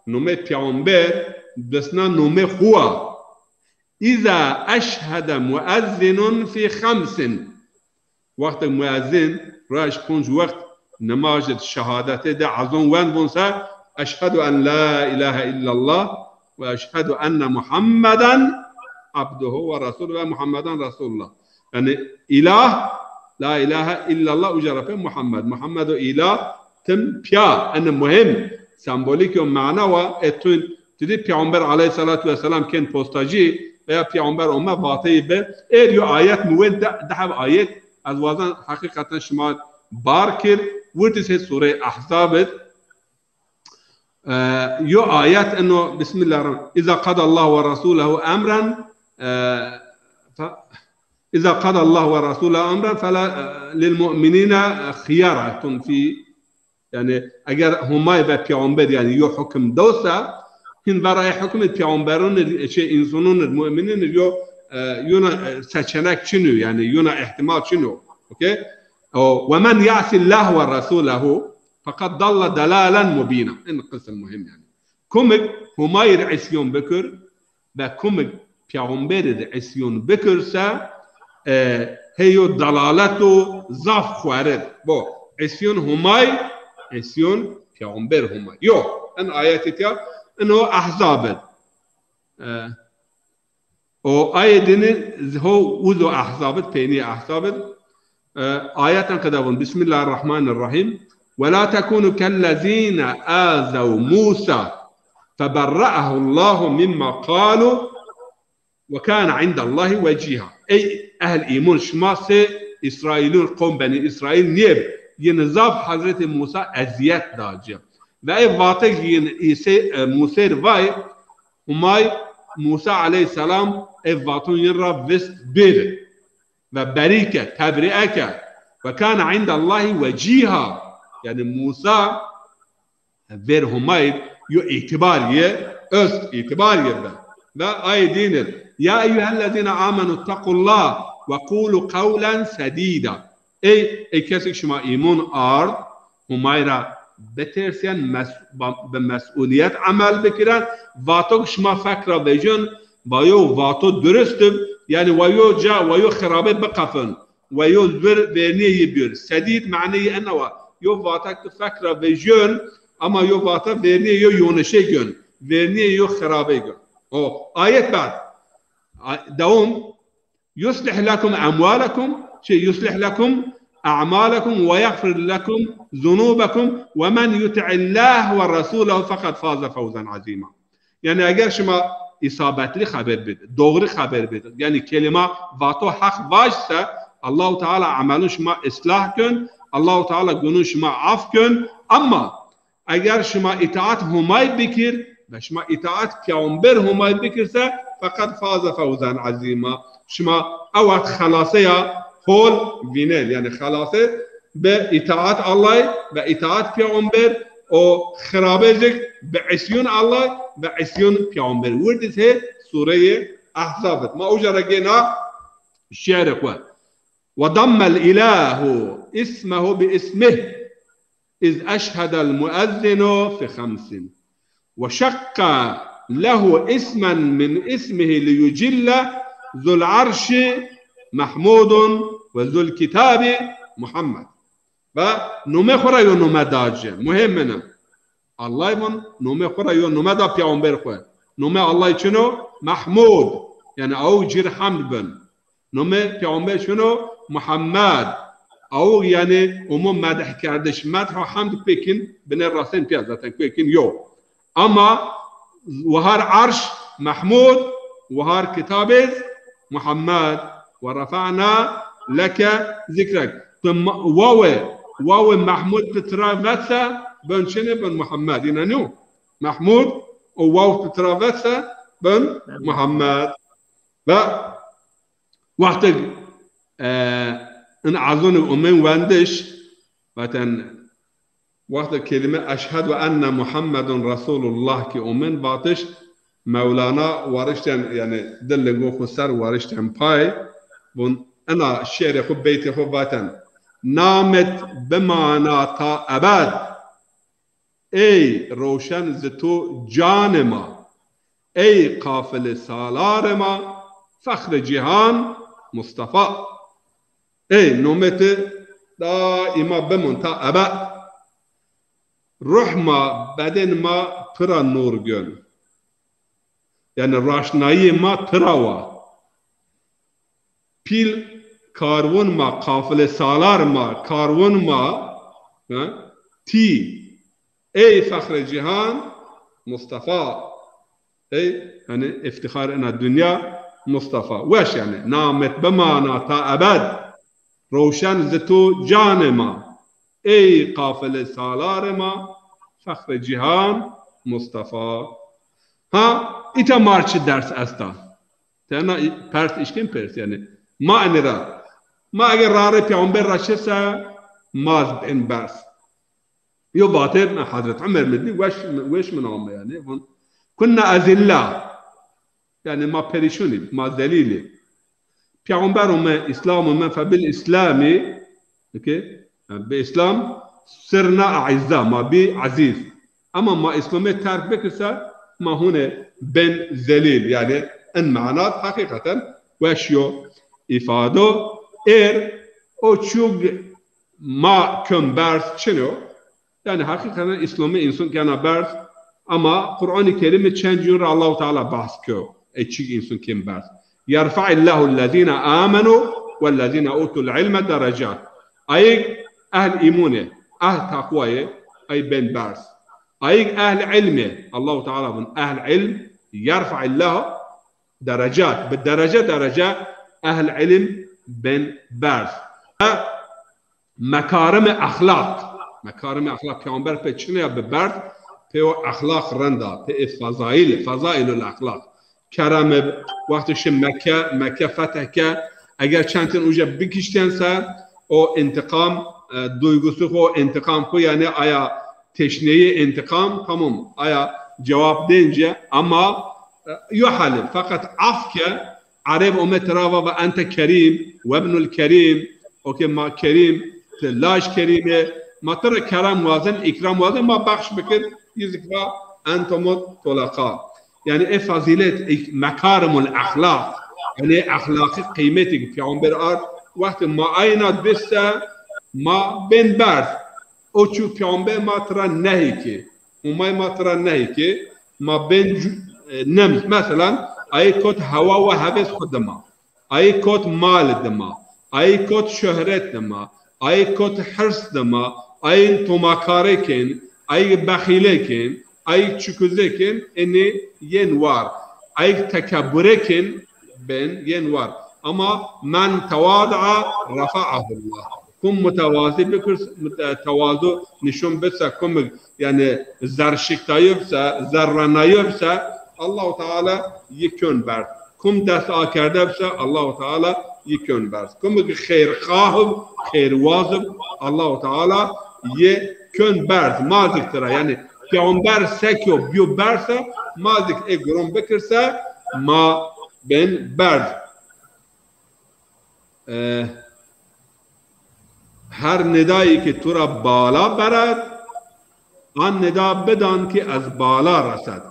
nomê peyxamber disna nomê xwu a. Îza eşhede muezzinun fî xemsin. Wextê muezzin raş ponc wext nimaj id şehadetê de ezon wen von se, "Eşhedü en la ilahe illallah ve eşhedü enne Muhammeden abduhu ve rasul ve Muhammeden Resulullah." Yanî îlah, la ilahe illallah, uca ra pê Muhammed. Muhammed o îlah, tim pîya, ene muhim, sembolîk yo mana wa, e tun, tu dî Peyxamber aleyhissalatu vesselam kên postacî veya Peyxamber ome vateyî bi. Êr yo ayet mi wend, de, deheb ayet, ez wazan heqîqeten şima bar kir, wirdis hê Sureyê Ahzab id. E, yo ayet eno, Bismillahirrahmanirrahim. "İza qadallahu ve rasuluhu emren, e, fe, iza qadallahu ve rasuluhu emren fela, e, lil mu'minine xiyaretun fi." Yanî eger Homay ve peyxamber, yanî yo hukim do se, Hin vera ê hukmê peyxamberonir, şey, insanonir, mu'mininir yo, e, yona, e, seçenek çino, yani yona ihtimal çino. Okey? O, "Ve men ya'si Allah ve rasulehu feqad dalle delalen mubina." En kısım muhim yani. Kumik Humayir isyan bikir ve kumik peyxamberir isyan bikirse, e, heyo dalaleto zaf xuerir. Bo, isyan Humay, isyan peyxamber Humay. Yo, en ayetê tiya, ino Ahzab id. E, o ayê dini ho uzo Ahzab id, peynî Ahzab id. E, ayetan qeda vun. Bismillahirrahmanirrahim. "Ve la tekunu kellezine azev Musa feberra'ahullahu mimma qalu ve kana indallahi veciha." Ey ehl îmon, şima sê Îsraîlun, qom Benî Îsraîl nêb, yin zaf Hezretî Musa ezîyet da ci. Ve ey vatek yin Îsê, e, Musêr vay, Humay Musa aleyhîsselam ey vaton yin ra vist bir ve berî ke, tebrîe ke. "Ve kana indallahi vecîha." Yani Musa ver Humayî yo îtîbar yê, ost îtîbar yê bi. Ve ayê dînir, "Ya eyyuhellezîne amenu ittaqullah ve qulu qawlen sedîda." Ey, ey kesik şima îmon ard, Humayî ra bitersîyen, mes-, ba-, bi mes'ulîyet emel bikiren, vato ki şima fek ra vejin, va yo vato durist ib, yanî wa yo ca, wa yo xirabê biqefin. Ve yo zur vernîyê yi bîyor. Sedîd maneyê ena wa. Yo vata ki fek ra vejyon, ama yo vata vernîyê yo yonişê gön. Vernîyê yo xirabê gön. O, ayet bad. A-, dewom. "Yuslih lekum emwalekum", şey, "Yuslih lekum a'malekum ve yagfir lekum zunubekum ve men yuti'illah ve rasulehu feqad faze fevzen azîma." Yani eger şima îsabetli xeber bid, doğru xeber bid, yani kelîma vato heq vaj se, Allahu Teala emelun şima islah kön, Allahu Teala gunun şima af kön. Ama eger şima îtaat Humay bikir ve şima îtaat Peyxamber Humay bikir se, feqad faze fewzen azîma. Şima ew wext xelaseya hol vînel, yani xelase bi îtaat Allay ve îtaat Peyxamber, o xirabecik bi îsyûn Allay ve îsyûn Peyxamber. Wirdiz hê sureyê Ahzab id. Ma uca ra gêna şiirê xwu. Ve dammel îlahu ismehu bi ismih iz eşhedel muezzinu fi xemsin. Ve şakka lehu ismen min ismihi li yucille zul arşi Mahmudun ve zul kitabi Muhammed. Ve nomê xwu ra yo nome da ci. Muhim ina. Allay vun nomê xwu ra yo nome da peyxamber xwu. Nomê Allay çin o? Mahmud. Yani aw cir hamd bin. Nomê peyxamber çin o? Muhammed. Aw yani umu medh kerdiş. Medh û hamd pêkin binê rasen piya zaten pêkin yo. Ama wahar arş Mahmud, wahar kitabêz Muhammed. Ve rafa'na leke zikrek. Tu ma-, wawê, wawê Mahmud tu tira vetse, ben çinê ben Muhammed. Yine nîyo? Mahmud, o waw tu tira vetse, ben Muhammed. Ve wextig, e, in azûnê umên wendiş, zaten wextê kelîme "Eşhedü enne Muhammedun Resulullah" ki omen vatiş, Mewlana warişten, yani di lingo xwu ser warişten pay, vun ena şiirê xwu, beytê xwu vaten: "Namêt bimana ta ebed, ey roşen zi to canê ma, ey qafilê salarê ma, fexrê cîhan Mustafa." Ey nomê ti daîma bimon ta ebed. Ruh ma, beden ma pira nûr gön. Yani raşnayîyê ma pira wa. Pîl karwon ma, qafilê salar ma, karwon ma, ha? Tî. Ey fexrê cîhan Mustafa. Ey, hani, îftîxar ina dinya Mustafa. Weş yani. Namêt bimana ta ebed. Rewşen zi to canê ma. Ey qafilê salarê ma. Fexrê cîhan Mustafa. Ha, îta mar çi ders esta? Tena î-, pers îşkên pers yani. Ma enê ra. Ma eger rarê peyxamber ra çi se, ma zî bên bers. Yo vatê Hezret Umer mi dî, weş, weş min ame yani. Vun, Kunna ezilla. Yanî ma perîşûn î, ma zelîl î. Peyxamber ome, Îslam ome, febil Îslamî, okay? Yanî bi Îslam sirna e'izza, ma bî ezîz. Ema ma Îslamê terk bikirse, ma hûne bên zelîl. Yanî en manat heqîqeten weş yo îfado. Êr o çûg ma kön berz çin o. Yanî heqîqeten Îslamê însan kena berz, ema Qur'anî Kerîmî çend cûn ra Allahu Teala behs keo. Ê çîg însan kên berz. Yerfa'illahul lezîne amenu wellezîne utul ilme derecat. Ayîg ehl îmûn ê, ehl teqwa yê, ay bên berz. Ayîg ehl ilm ê, Allahu Teala vun ehl ilm, yerfa'illahu derecat. Bi derece derece ehl ilm bên berz. Mekarimê exlaq. Mekarimê exlaq, peyxamber pê çinê ya bi berz, pê o exlaq rind a, pê ê fezaîl, fezaîlul exlaq. Kerem ib, wextê şi Mekke, Mekke fetih ke, eger çend tin uca bikiştên se, o intikam, e, duygusu xo, intikam xo, yanî aya teşneyê intikam, tamam, aya cewab dênce, ama, e, yo hali, feqet af ke, Ereb ome tira va, va ente kerîm, webnul kerîm, o ke ma kerîm, ti laj kerîm ê, ma tira kerem wazin, îkram wazin, ma bexş bikir, yî zik va entumut tulaqa. Yanî ê fazîlet, ê mekarimul exlaq, yanî exlaqî qîmetî ki peyxamber ard, wextê ma ayna dist se, ma bên berz. O çû peyxamber ma tira nehî ki, Umay ma tira nehî ki, ma bên cu-, e, nems. Meselan, ayî kot hewa û hevês xwu dima. Ayî kot mal dima. Ayî kot şohret dima. Ayî kot hirs dima. Ayî tomakarê kên. Ayî bexîlê kên. Ayî çikuze kên. Enî yên war. Ayî tekebure kên. Bên yên war. Ama men tewadaa refa'ahullah. Kum mutewazî bikir, mute-, tewazu nîşon bise, kumig, yanî zerşiktayo bise, zerrenayo bise, Allahu Teala yi kön berz. Kum dest akerde bise, Allahu Teala yi kön berz. Kumig xêrxah ib, xêrwaz ib, Allahu Teala yi kön berz. Ma zik tira, yanî peyxamber seko biyo berz se, ma zik ê guron bikir se, ma bên berz. E, her nidayî ki tu ra bala bered, an nida bidan ki ez bala resed.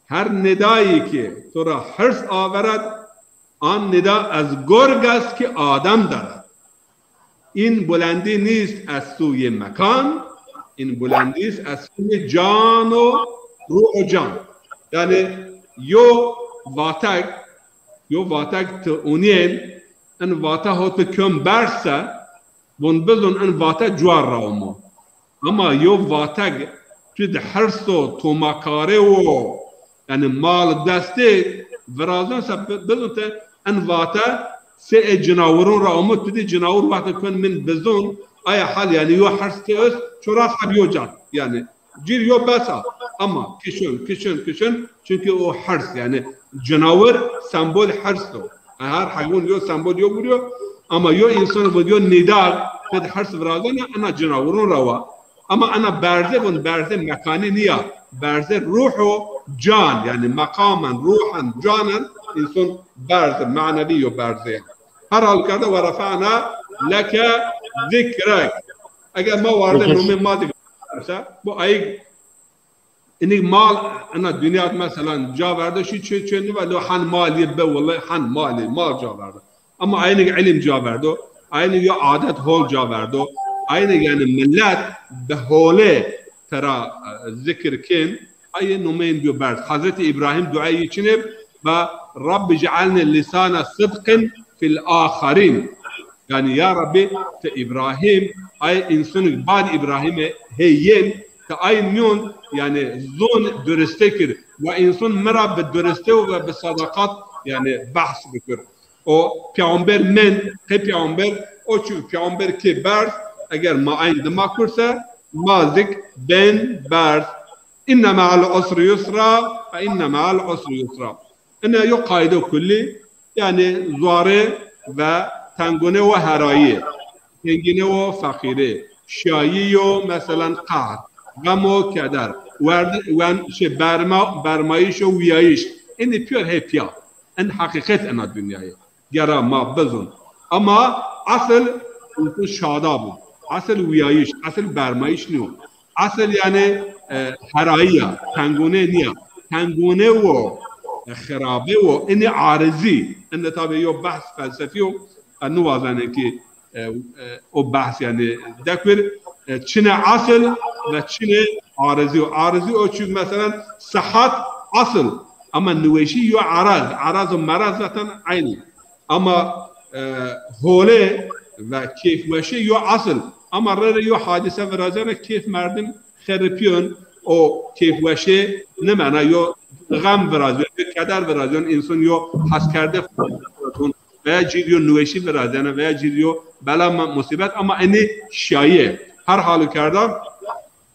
Her nidayî ki tu ra hirs avered, an nida ez gorg est ki Adem dered. În bulendî nîst ez sûyê mekan, în bulendî nîst ez sûyê can û ruh û can. Yanî yo vateg, yo vateg ti unîyên, in vate ho ti kön berz se, vun bizun in vate cuar ra omo. Ama yo vateg tu di hirso, tomakarê wo, yanî mal destê virazon se bi-, bizun ti in vate sê ê cinawirun ra omo, tu di cinawir wextê kön min bizun, aya hal yanî yo hirs ti est, çoras heb yo can. Yanî cir yo bes a. Ama kişon, kişon, kişon, çunkî o hirs, yanî cinawir sembol hirs o. Yanî her heywan yo sembol yo vuryo, ama yo însan vun yo nîdar, ti di hirs virazena, ina cinawirun ra wa. Ama ena berze vun berze mekanî nîya. Berze ruh û can, yanî meqamen, ruhen, canen însan berze, manevî yo berze. Her halükarda we refa'na leke zikrek. Eger ma warde nomê ma dik, bu ayîg, inik mal, ena dinya mesela ca verdo, şî çê çê nive, lo hen malî be, wele hen malî, mal ca verdo. Ama aynik ilim ca verdo, aynik yo adet hol ca verdo, aynik yanî millet bi holê tera, e, zikir kên, ayê nomeyên biyo berz. Hazreti Îbrahîm duayê çinê va, Rabbi cealni lisane sidqin fil axerîn. Yanî ya Rabbî, ti Îbrahîm, ay însonik bad Îbrahîmê hê yên, ti ay nîyon, yanî zon duriste kir. Wa înson mi ra bi duriste û ve bi sadaqat, yanî behs bikir. O peyxamber mend, qey peyxamber, o çi peyxamber kê berz, eger ma ayn dima kurse, ma zik bên berz. Înne me'al usri yusra, fe înne me'al usri yusra. Ine yo qaydo kullî, yanî zuare ve tengune û herayî, tengîne û feqîrî, şiyayî yo, meselan, qehr, xem û keder, Werdi-, wen-, şey, berma-, bermayîş û wîyayîş. Înî pîyor hê pîya. En heqîqet ena dinyayê. Gera ma bizon. Ama esil însan şada bo. Esil wîyayîş, esil bermayîş nîyo. Esil yanî, e, herayî ya, tengûne nîya. Tengûne wo, e, xirabe wo, înî arizî. Ende tabî yo behs felsefî yo. E, niwazenê ki, e, e, o behs yanî dekir. E, çine esil ve çine arizî yo. Arizî o çî mesela sihet esil. Ama niweşî yo eraz. Eraz û meraz zaten eynî. Ama, e, hole ve keyfweşî yo esil. Ama rê rê yo hadîse virazena keyf merdim xeripîyon, o keyfweşî nimena, yo xem virazîyon, yo keder virazîyon, însan yo heskerde veya cîr yo niweşî virazena veya cîr yo bela ma-, musîbet, ama enî şayî. Her halükarda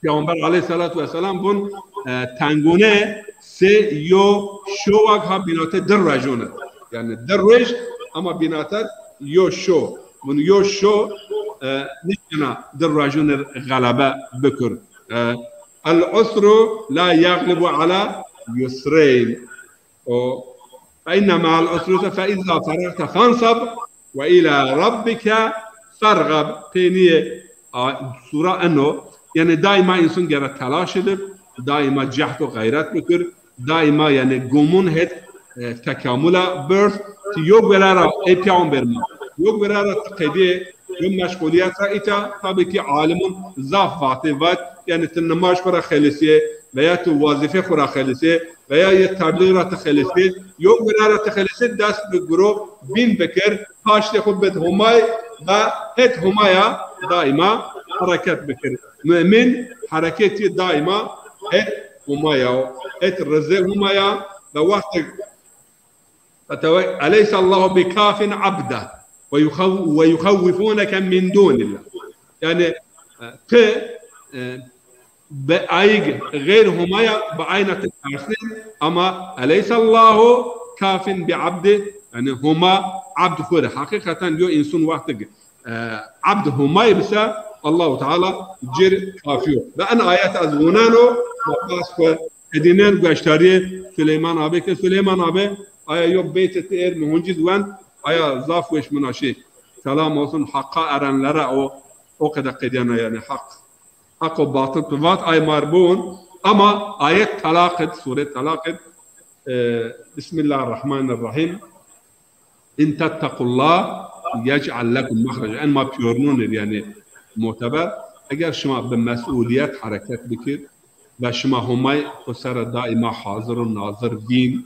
Peyxamber aleyhîsselatu wesselam vun, e, tengûne sey yo şo wag ha bînate di ruejon id. Yanî di ruej ama bînate yo şo. Vun yo şo, e, nişkena di ruejon id xelebe bikir. E, el usru la yeglibu ala yusreyn. O, fe inne ma'al usri yusra, fe izâ feragte fenseb ve ilâ rabbike fergeb. Peynîyê a, sura eno. Yanî daîma însan gere telaş edib, daîma cehd û xeyret bikir, daîma yanî gumûn het, e, tekamula bird. Ti yo gure ra, ey peyxamber ma, yo gure ra ti qedî, yo meşxulîyet ra îta, tabî ki alimûn zaf vatê vat, yanî ti nimaj xwu ra xelisê, veya ti wazîfê xwu ra xelisê, veya yê teblîx ra ti xelisê, yo gure ra ti xelisê, dest bi guro bîn bikir, paştê xwu bid Humay ve het Humaya daîma hereket bikir. Mumîn hereketî daîma het Humaya o, het rizê Humaya ve wextek Fetewe-, Eleysallahu bi kafin abde ve yuxev-, ve yuxewwifuneke min dunillah. Yanî, e, ti, e, bi ayig xeyr Humaya bi ayna ti tersnên, ama eleysallahu kafin bi abdi, yanî Huma abd xwu rê. Heqîqeten yo însan wextig, e, abd Humay bise, Allahu Teala cir kafî yo. Ve en ayet ez wuneno, ma bas xwu Edînen gueştarîyê Suleyman abi ke Suleyman abi, aya yo beytê ti êr mi huncî di wen, aya zaf weş mi na şî. Selam olsun Hakk'a erenlere, o, o qede qedîyena yanî Hak. Hak û batıl tu vat ay mar bûn, ama ayet Talaq id, sure Talaq id, e, Bismillahirrahmanirrahim. "In tettequllah yec'al lekum mexreca." En ma pîyornûn ir, yanî muteber. Eger şima bi mesûlîyet hereket bikir ve şima Homay xwu ser daîma hazir û nazir vîn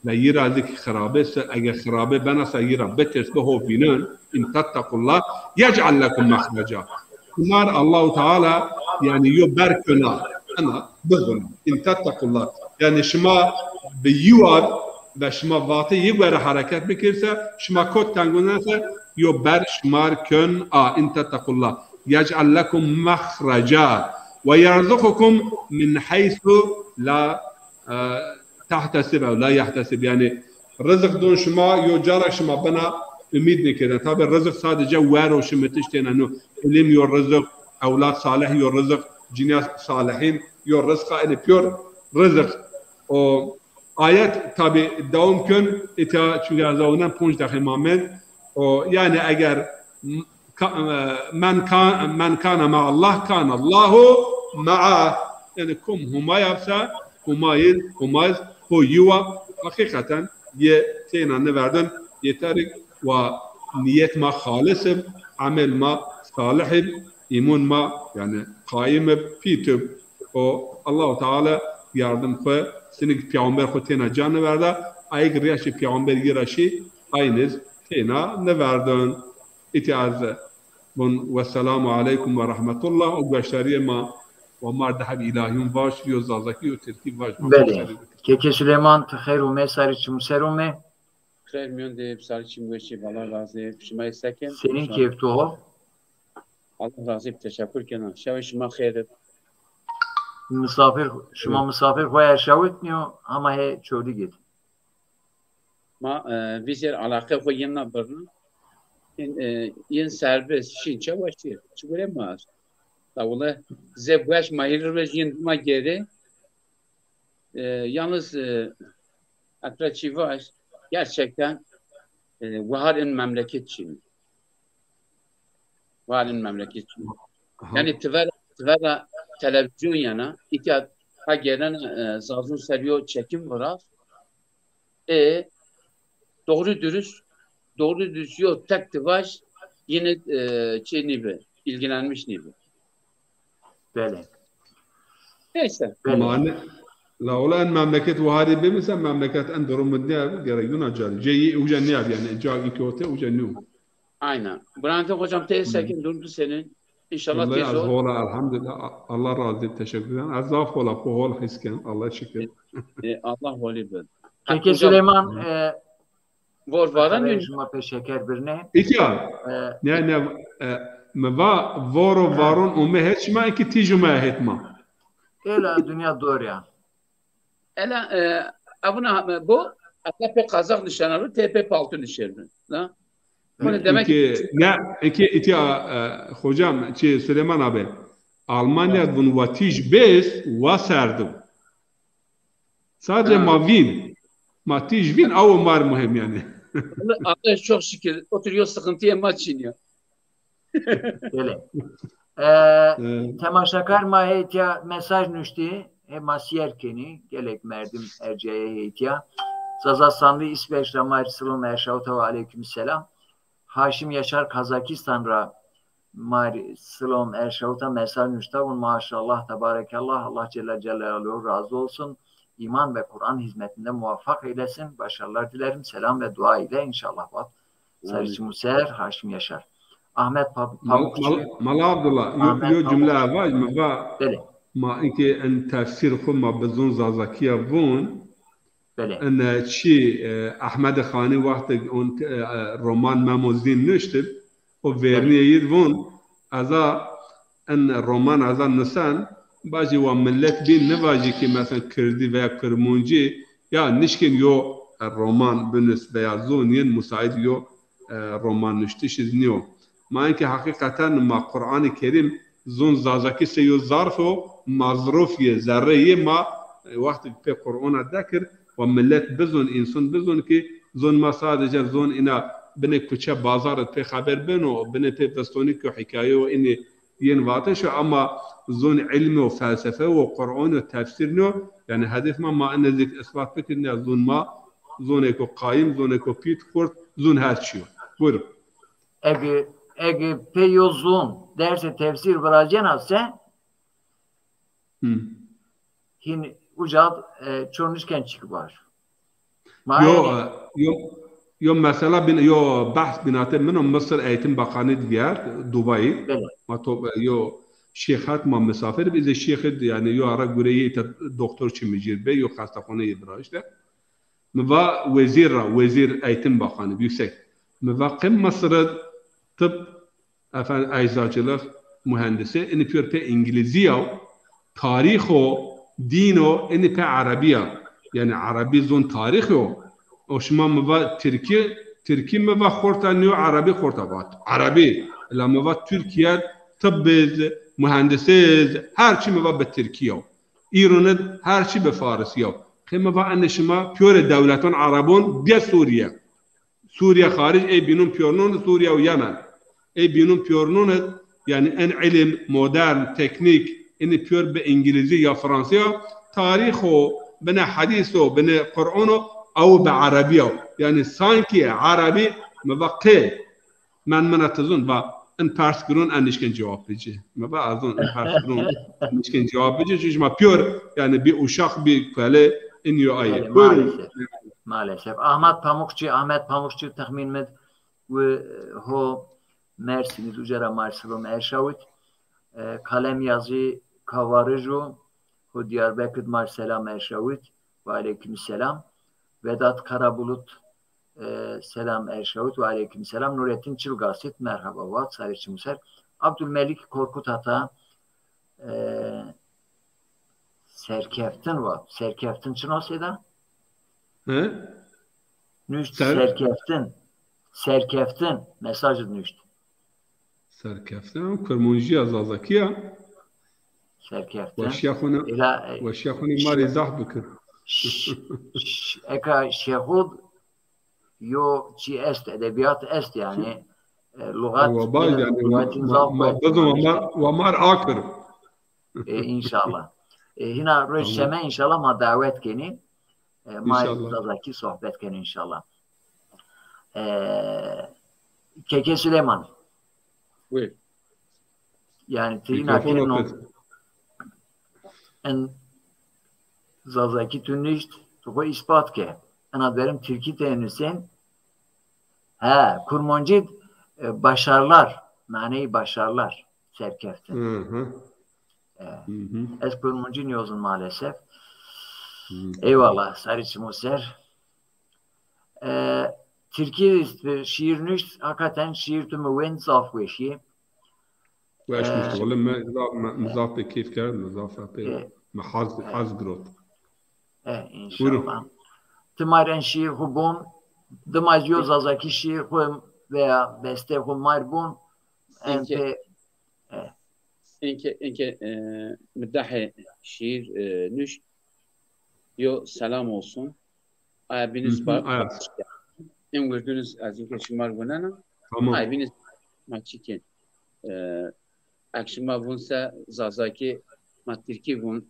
ve yi ra zî ki xirabe se, eger xirabe bena se yi ra bitirs, bi ho vînin, "in tettequllah yec'al lekum mexreca." Şima r Allahu Teala, yanî, yo ber kena. Ena bizon. "In tettequllah." Yanî şima bi yi war ve şima vatê yi gore hereket bikir se, şima kot tengûne se, yo ber şima r kön a. "In tettequllah yec'al lekum mexreca ve yerzuqukum min heysu la, e, tehtesib ew la yehtesib." Yanî rizik dûn şima, yo cara şima bena umîd nêkerdene. Tabî rizik sadece wer û şimitiş têne nû. Îlim yo rizik, ewlad salih yo rizik, cinîya salihîn yo rizqa, enî pîyor rizik. O ayet tabî dewam kön, îta çunke ez awnen ponc deqî ma mend. O, yanî eger ka-, e, men ka-, men kâne me'allah, kâne Allahu me'ah. Yanî kom Humay abse, Humayî, Humay ho yi wa, heqîqeten yê têna niverdin, yeterik wa niyet ma xalis ib, emel ma salih ib, îmûn ma, yanî, qayim ib, pît ib. O Allahu Teala yardim xwu, sinik peyxamber xwu têna ca niverda, ayik riya şi peyxamber yi ra şi, ayniz têna niverdin. Îtî ez vun, "Wesselamu aleykum ve rahmetullah", û gueştarîyê ma, wa mar di heb îlahîyon vaj, yo zazakî, yo tirkî vaj, ma gueştarî bikir. Belê. Keke Suleyman, ti xeyr ûmê, sarî çimû ser ûmê. Xeyr mîyon de, sarî çimû weş ê, Allah razî. Şima yê se ken? Senîn keyf tu ho? Allah razî, teşekkür kena. Şewê şima xeyr ib. Misafir, şima misafir xo erşawitnîyo, hema hê çewlîg id. Ma, e, vîzêr alaqe xo yin na birna. Yin, e, yin serbest, şin çe weşî. Çi gure ma est. La wele zê weş ma hîrê roj yin dima gêrê. E, yalnız, e, ez ra çî vaj, gerçekten, e, wahar in memleket çin. Wahar in memleket çin. Aha. Yani ti vera, ti vera televizyon yana, îtya ha gelen, e, Zazun ser yo çekim viraz. E, doğru dürüst, doğru dürüst yo tek ti vaj, yine, e, şey nibi, ilgilenmiş nibi. Belê. Neyse. Belê. Mane, la ola en memleket waharî bimîse, memleket en durum ne, gerek yuna cal. Ceyi uca ne yani, ca iki ote uca ne. Aynen. Burhanettin hocam, te sekin durum tu senin. İnşallah tez ol. Hola, elhamdülillah. Allah razı olsun. Teşekkür ederim. Ez zaf hola, po hol hisken. Allah şükür. E, e, Allah holi bir. Keke Süleyman, e, Vor varan yun. Şima pê şeker birne. Îtya. E, ne, ne, e, mi va voro varon ume het şima ki tîj ume het ma. Ela dünya dor ya. Ela, e, abuna, e, bu, ata pê kazak nişanı, te pê paltu nişanı. Na? Bunu demek ki ne, ki, îtya, e, hocam, şey, Süleyman abi, Almanya vun wa tîj bes, wa serdu. Sadece ma vîn. Ma tîj vîn, awo mar muhim yani. Allah çok şükür. Otur, yo sıkıntıya ma çin ya. Öyle. E, temaşakar ma heytya mesaj nuştî. He ma siyer kenî. Gelek merdim erceye heytya. Zaza Sanlı İsveç ra ma silom erşawta ve aleyküm selam. Haşim Yaşar Kazakistan ra ma rê silom erşawta, mesaj nuşta, vun maşallah, tebarekallah, Allah Celle Celaluhu razı olsun. İman ve Kur'an hizmetinde muvaffak eylesin. Başarılar dilerim. Selam ve dua ile inşallah. Vat. Sarı Çimuser, Haşim Yaşar. Ahmet Pa-, Pamukçu. Mala Abdullah, yo, yo cümle ava, mi va, ma inki en tefsir xu ma bi zon Zazakiya vun, Belê. En, e, çi, e, Ehmedê Xanî wextê on, e, e, roman Memo Zîn nuştib, o vernîyê yî von, ez a en roman ez a nusen, bacî wa millet bîn nivajî ki, mesela, kirdî veya kirmoncî, ya nişkên yo, e, roman binus veya zon yin musaid yo, e, roman nuştiş iz nîyo. Ma enke heqîqeten ma Qur'anê Kerîm zon Zazakî sey yo zarf o, mazruf yê, zerre yê ma, e, wextê pê Qur'ona dekir, wa millet bizon, înson bizon ki zon ma sadece zon îna binê kuçe bazar id pê xeber beno, binê pê vistoni ki hîkaye o înî yên vatiş o, ama zon îlm o, felsefe o, Qur'an o, tefsîr nîyo. Yanî hedef ma, ma ene zî îsbat bikir, nîya zon ma, zonêko qayîm, zonêko pît, xurt, zon her çî yo. Buyurun. Egi, egi pê yo zon dersê tefsîr viracena se, Hı. Hîn uca, e, ço nişken çik vaj. Ma yo, e, yo, yo mesela bin, yo behs binate min o Mısır Eğitim Bakanı di gerd, Dubai. Belê. Ma to, e, yo şêxet ma misafir bi, zê şêxi di, yani yo ara gureyê te doktor çimicir be, yo xestaxone yê bira işte. Mi va wezîr ra, wezîr Eğitim Bakanı, yüksek. Mi va qe Mısır id tıp, efendim, eczacılık, mühendisi, ini pür pê İngilizî ya, tarîx o, dîn o, ini pê Erebî ya. Yani Erebî zon tarîx o. O şima mi va Tirkî, Tirkî mi va xorta nîyo, Erebî xorta vat. Erebî. La mi va Türkiye tıp iz, mühendis iz, her çi mi va bi Tirkî ya. Îron id her çi bi Farisî ya. Qê mi va ene şima pîyorê dewleton Erebon bîye Sûrîye. Sûrîye xarîc ey bînon pîyornon id Sûrîye û Yemen. Ey bînon pîyornon id, yanî en îlim, modern, teknîk, inî pîyor bi Îngilîzî ya Fransî ya, tarîx o, binê hedîs o, binê Qur'on o, ew bi Erebî ya. Yanî sankî Erebî mi va qê Men, mina ti zon, va, in pers giron, en nişken cewab bicî. Mi va, ez zon, in pers giron, en nişken cewab bicî. Çi şima pîyor, yani bir uşak, bir köle, in yo ayê. Belê, buyurun. Maalesef. Maalesef. Ahmet Pamukçu, Ahmet Pamukçu texmîn mid wi ho Mersinî, uca ra mar silom erşawit. E, Kalem Yazı Kavarıcı, ho Diyarbekir mar selam erşawit. Ve aleyküm selam. Vedat Karabulut, e, selam erşawit ve aleyküm selam. Nurettin Çilgasit, merhaba vat, sarê çimu ser. Abdülmelik Korkut Ata, e, serkeftin vat. Serkeftin çino sêda? He? Nuşt ser- serkeftin. Serkeftin. Mesaj nuşt. Serkeftin, Kurmancîya, Zazakîya. Serkeftin. Weşiya xo ne, ela, e, weşiya xo ne ma rê izah bikir. Ş- ş- eka şexud yo çi est, edebiyat est yani. E, lugat, wa ba yani, lugatin ma, zaf ma, kuvvetli. Bizon wa mar, wa mar akir. E, inşallah. E, hina roj şeme inşallah ma davet kenî. E, ma zazakî sohbet kenî inşallah. E, Keke Süleyman. Buyur. Yani ti hina keno en zazakî tu nişt, tu xo ispat ke. Ena derim tirkî te nusên. He, Kurmancî, e, başarılar, maneyi başarılar, serkeftin. Hı hı. E, hı hı. Ez Kurmancî niyozun maalesef. Hı. Eyvallah, sarî çimo ser. E, Tirkî şiir nuşt, hakikaten şiir tu mi wend zaf weşî. Weş nuşt, wele mi zaf, mi, mi zaf pê keyf kerd, mi zaf pê, mi haz, haz girot. E, inşallah. Ti mar en şiir xu bon, dima yo zazakî şiir xu veya beste xu mar bon, en pê, e. Enke, enke, e, mi dehê şiir, e, nuşt, yo selam olsun. Aya bîniz bar. In wirdûniz ez ke şima gunena. Tamam. Aya bîniz ma çi kên. E, ek şima vun se zazakî ma tirkî vun,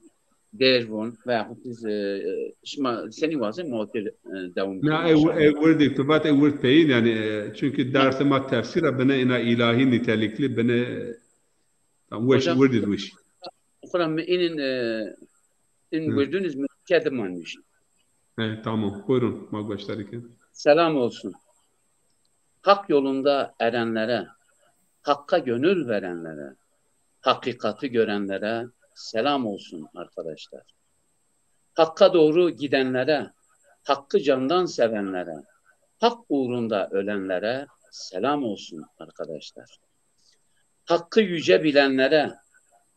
dêr vun veya xu tiz, e, şima senî wazê ma otir, e, dewam. Na, e, e, wirdî, tu vat e wird peyîn yani, e, çünkü dersê ma tefsîr a bine ina ilahi nitelikli bine, tam weş, wirdî weş. Xura mi inin, e, in wirdûniz mi kedi manmiş. E, tamam. Buyurun. Ma goştarî kin. Selam olsun. Hak yolunda erenlere, Hakk'a gönül verenlere, hakikati görenlere selam olsun arkadaşlar. Hakka doğru gidenlere, Hakkı candan sevenlere, Hak uğrunda ölenlere selam olsun arkadaşlar. Hakkı yüce bilenlere,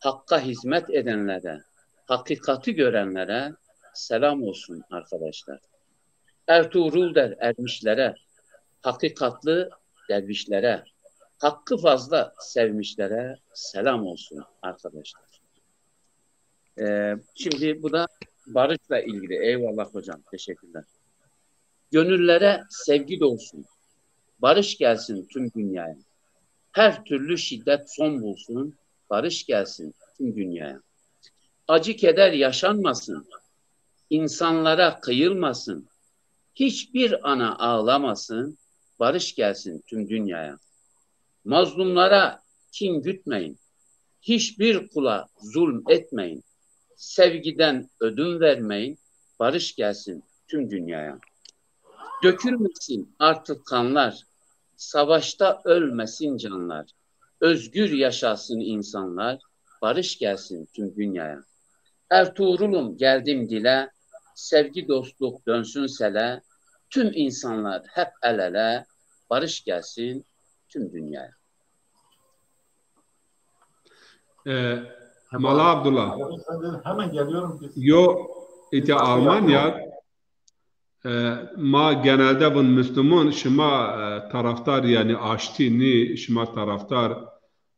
Hakk'a hizmet edenlere, hakikati görenlere selam olsun arkadaşlar. Ertuğrul der ermişlere, hakikatlı dervişlere, hakkı fazla sevmişlere selam olsun arkadaşlar. Ee, şimdi bu da barışla ilgili. Eyvallah hocam, teşekkürler. Gönüllere sevgi dolsun. Barış gelsin tüm dünyaya. Her türlü şiddet son bulsun. Barış gelsin tüm dünyaya. Acı keder yaşanmasın. İnsanlara kıyılmasın. Hiçbir ana ağlamasın. Barış gelsin tüm dünyaya. Mazlumlara kin gütmeyin. Hiçbir kula zulm etmeyin. Sevgiden ödün vermeyin. Barış gelsin tüm dünyaya. Dökülmesin artık kanlar. Savaşta ölmesin canlar. Özgür yaşasın insanlar. Barış gelsin tüm dünyaya. Ertuğrul'um geldim dile. Sevgi dostluk dönsün sele. Tüm insanlar hep el ele. Barış gelsin tüm dünyaya. E, Mala Abdullah. Hemen geliyorum. Biz Yo, îtya Almanya, e, ma genelde vun Müslüman, şima, e, taraftar yani aştî nî, şima taraftar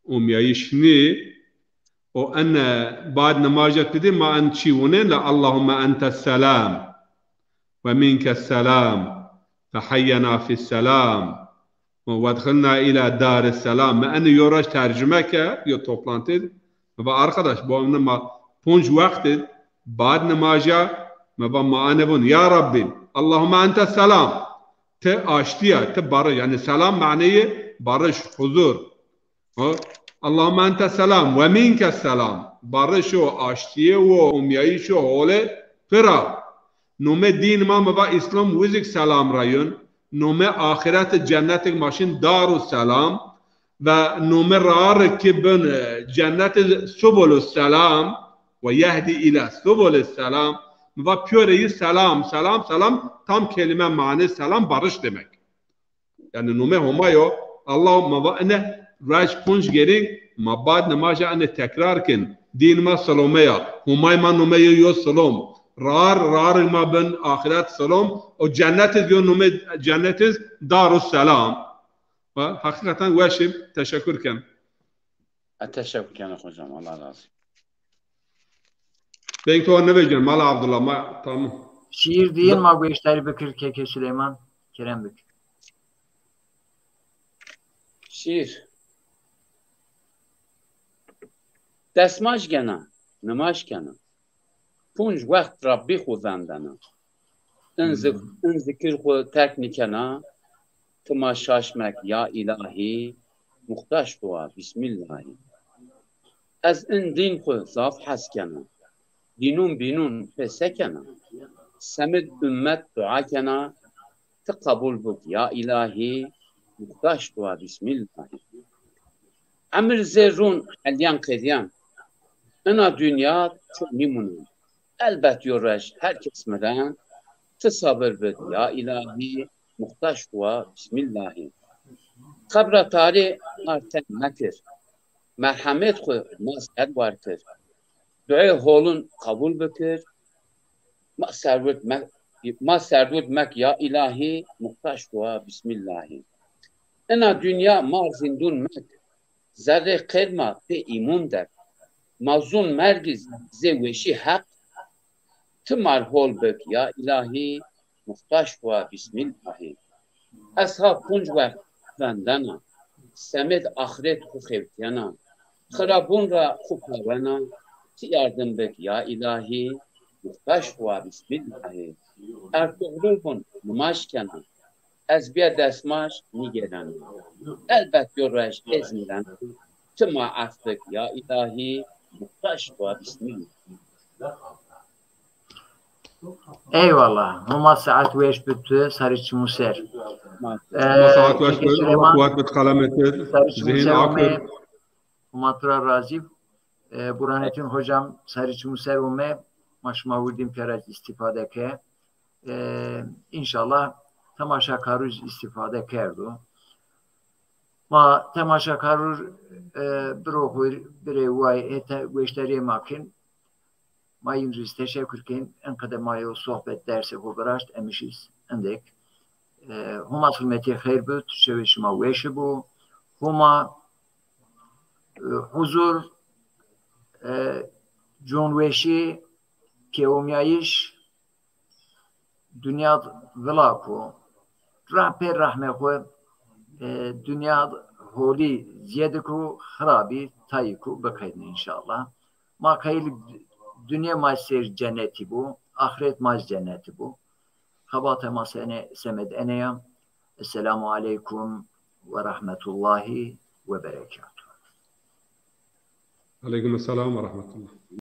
umyayış nî. O en, e, bad nemaja tu dî ma en çî wunên la Allahümme ente selam ve minke selam ve hayyena fis selam. Wedxilna îla daris selam. Mi enê yo roj tercume ke, yo toplantî. Mi va arkadaş, bu amne ma ponc wext id, bad nimaja, mi va ma ene vun, ya Rabbî, Allahümme ente selam. Ti aştî ya, ti barış. Yani selam maneyê barış, huzur. Ha? Allahümme ente selam ve minke selam. Barış o, aştîye o, umyayış o, hole pira. Nome dîn ma, mi va Îslam, wizik selam ra yun. Nome axirete cennetik ma şin Darusselam ve nome rarik ki bin, e, cenneti Subulus Selam ve yehdi ila Subulus Selam. Mi va piyore yi selam, selam, selam, tam kelime mane selam barış demek. Yani nome Homa yo, Allah, ma va ene ruej punc gerî, ma bad nimaja ene tekrar kin. Dîn ma silome ya. Homay ma nome yo, yo silom. Rar, rar ma bin axiret silom. O cennet iz yo nome, cennet iz Darusselam. Ha, hakikaten weş ib, teşekkür ken. E, teşekkür ken hocam, Allah razı olsun. Beng to nivecin, Mala Abdullah, ma, tamam. Şîîr diyin ma gueştarî bikir keke Sileyman. Kerem bik. Şîîr. Desmaj gena, nimaj kena. Punc wext Rabbî xwu vendena. In zik-, in zikir xwu terk nikena. Ti ma şaş mek ya îlahî, muxtaş xwu wa, bismîllahî. Ez in dîn xwu zaf hes kena. Dînûn bînûn pê se kena? Semid ummet dua kena, ti qebul bik ya îlahî, muxtaş xwu wa, bismîllahî. Emir zê rûn helyan qedyan. Ina dinya ço nîmunen. Elbet yo roj her kes miren. Ti sabir bik ya îlahî, muxtaş xwu wa, bismîllahî. Qebra tarî ma teng mekir. Merhemêt xwu ma ser war kir. Duê holun qebul bikir. Ma serwit mek, ma serwit mek ya îlahî, muxtaş xwu wa, bismîllahî. Ina dinya ma zîndûn mek. Zerrê qêr ma pê îmûn dek. Ma zûn mergî zê weşî heq. Ti mar hol bik ya îlahî, muxtaş xwu wa, bismîllahî. Ez ha punc wext vendena, semêd axirêt xwu xewtîyena. Xirabûn ra xwu pawena, ti yardim bik ya îlahî, muxtaş xwu wa, bismîllahî. Ertuxrul bûn nimaj kena. Ez bîya desmaj nîgêrena. Elbet yo roj ez mîrena. Ti ma ef bik ya îlahî, muxtaş xwu wa, bismîllahî. Eyvallah. Homa saet weş bi tu, sarî çimû ser. Ma saet weş bi, Allah quwet bid, qelemê tu, zihîn ak bid. Homa tu ra razî. E, Burhanettin hocam, sarî çimû ser ome, ma şima wirdîn pîya ra îstîfade ke. E, înşallah temaşekarû zî îstîfade kerdo. Ma temaşekarû, e, biro xwu, birê way, hete gueştarîyê ma kin. Ma yin rî zî teşekur kên. En qede ma yo sohbet, dersê xo viraşt, emî şî endek. E, Homa silmetê xeyr bid, şewê şima weşi bo. Homa, e, huzur, e, conweşî, pêomîyayîş, dinya d vila ko, rah pê rehmê xwu, e, dinya d holî zîyedî ko, xirabî tayî ko, biqeydne înşallah. Ma qayîl dinya ma ser cenetî bo, axret ma zî cenetî bo. Xebate ma sene, semed ene ya. Esselamu aleykum ve rahmetullahi ve berekatuhu. Aleykum esselam ve rahmetullah.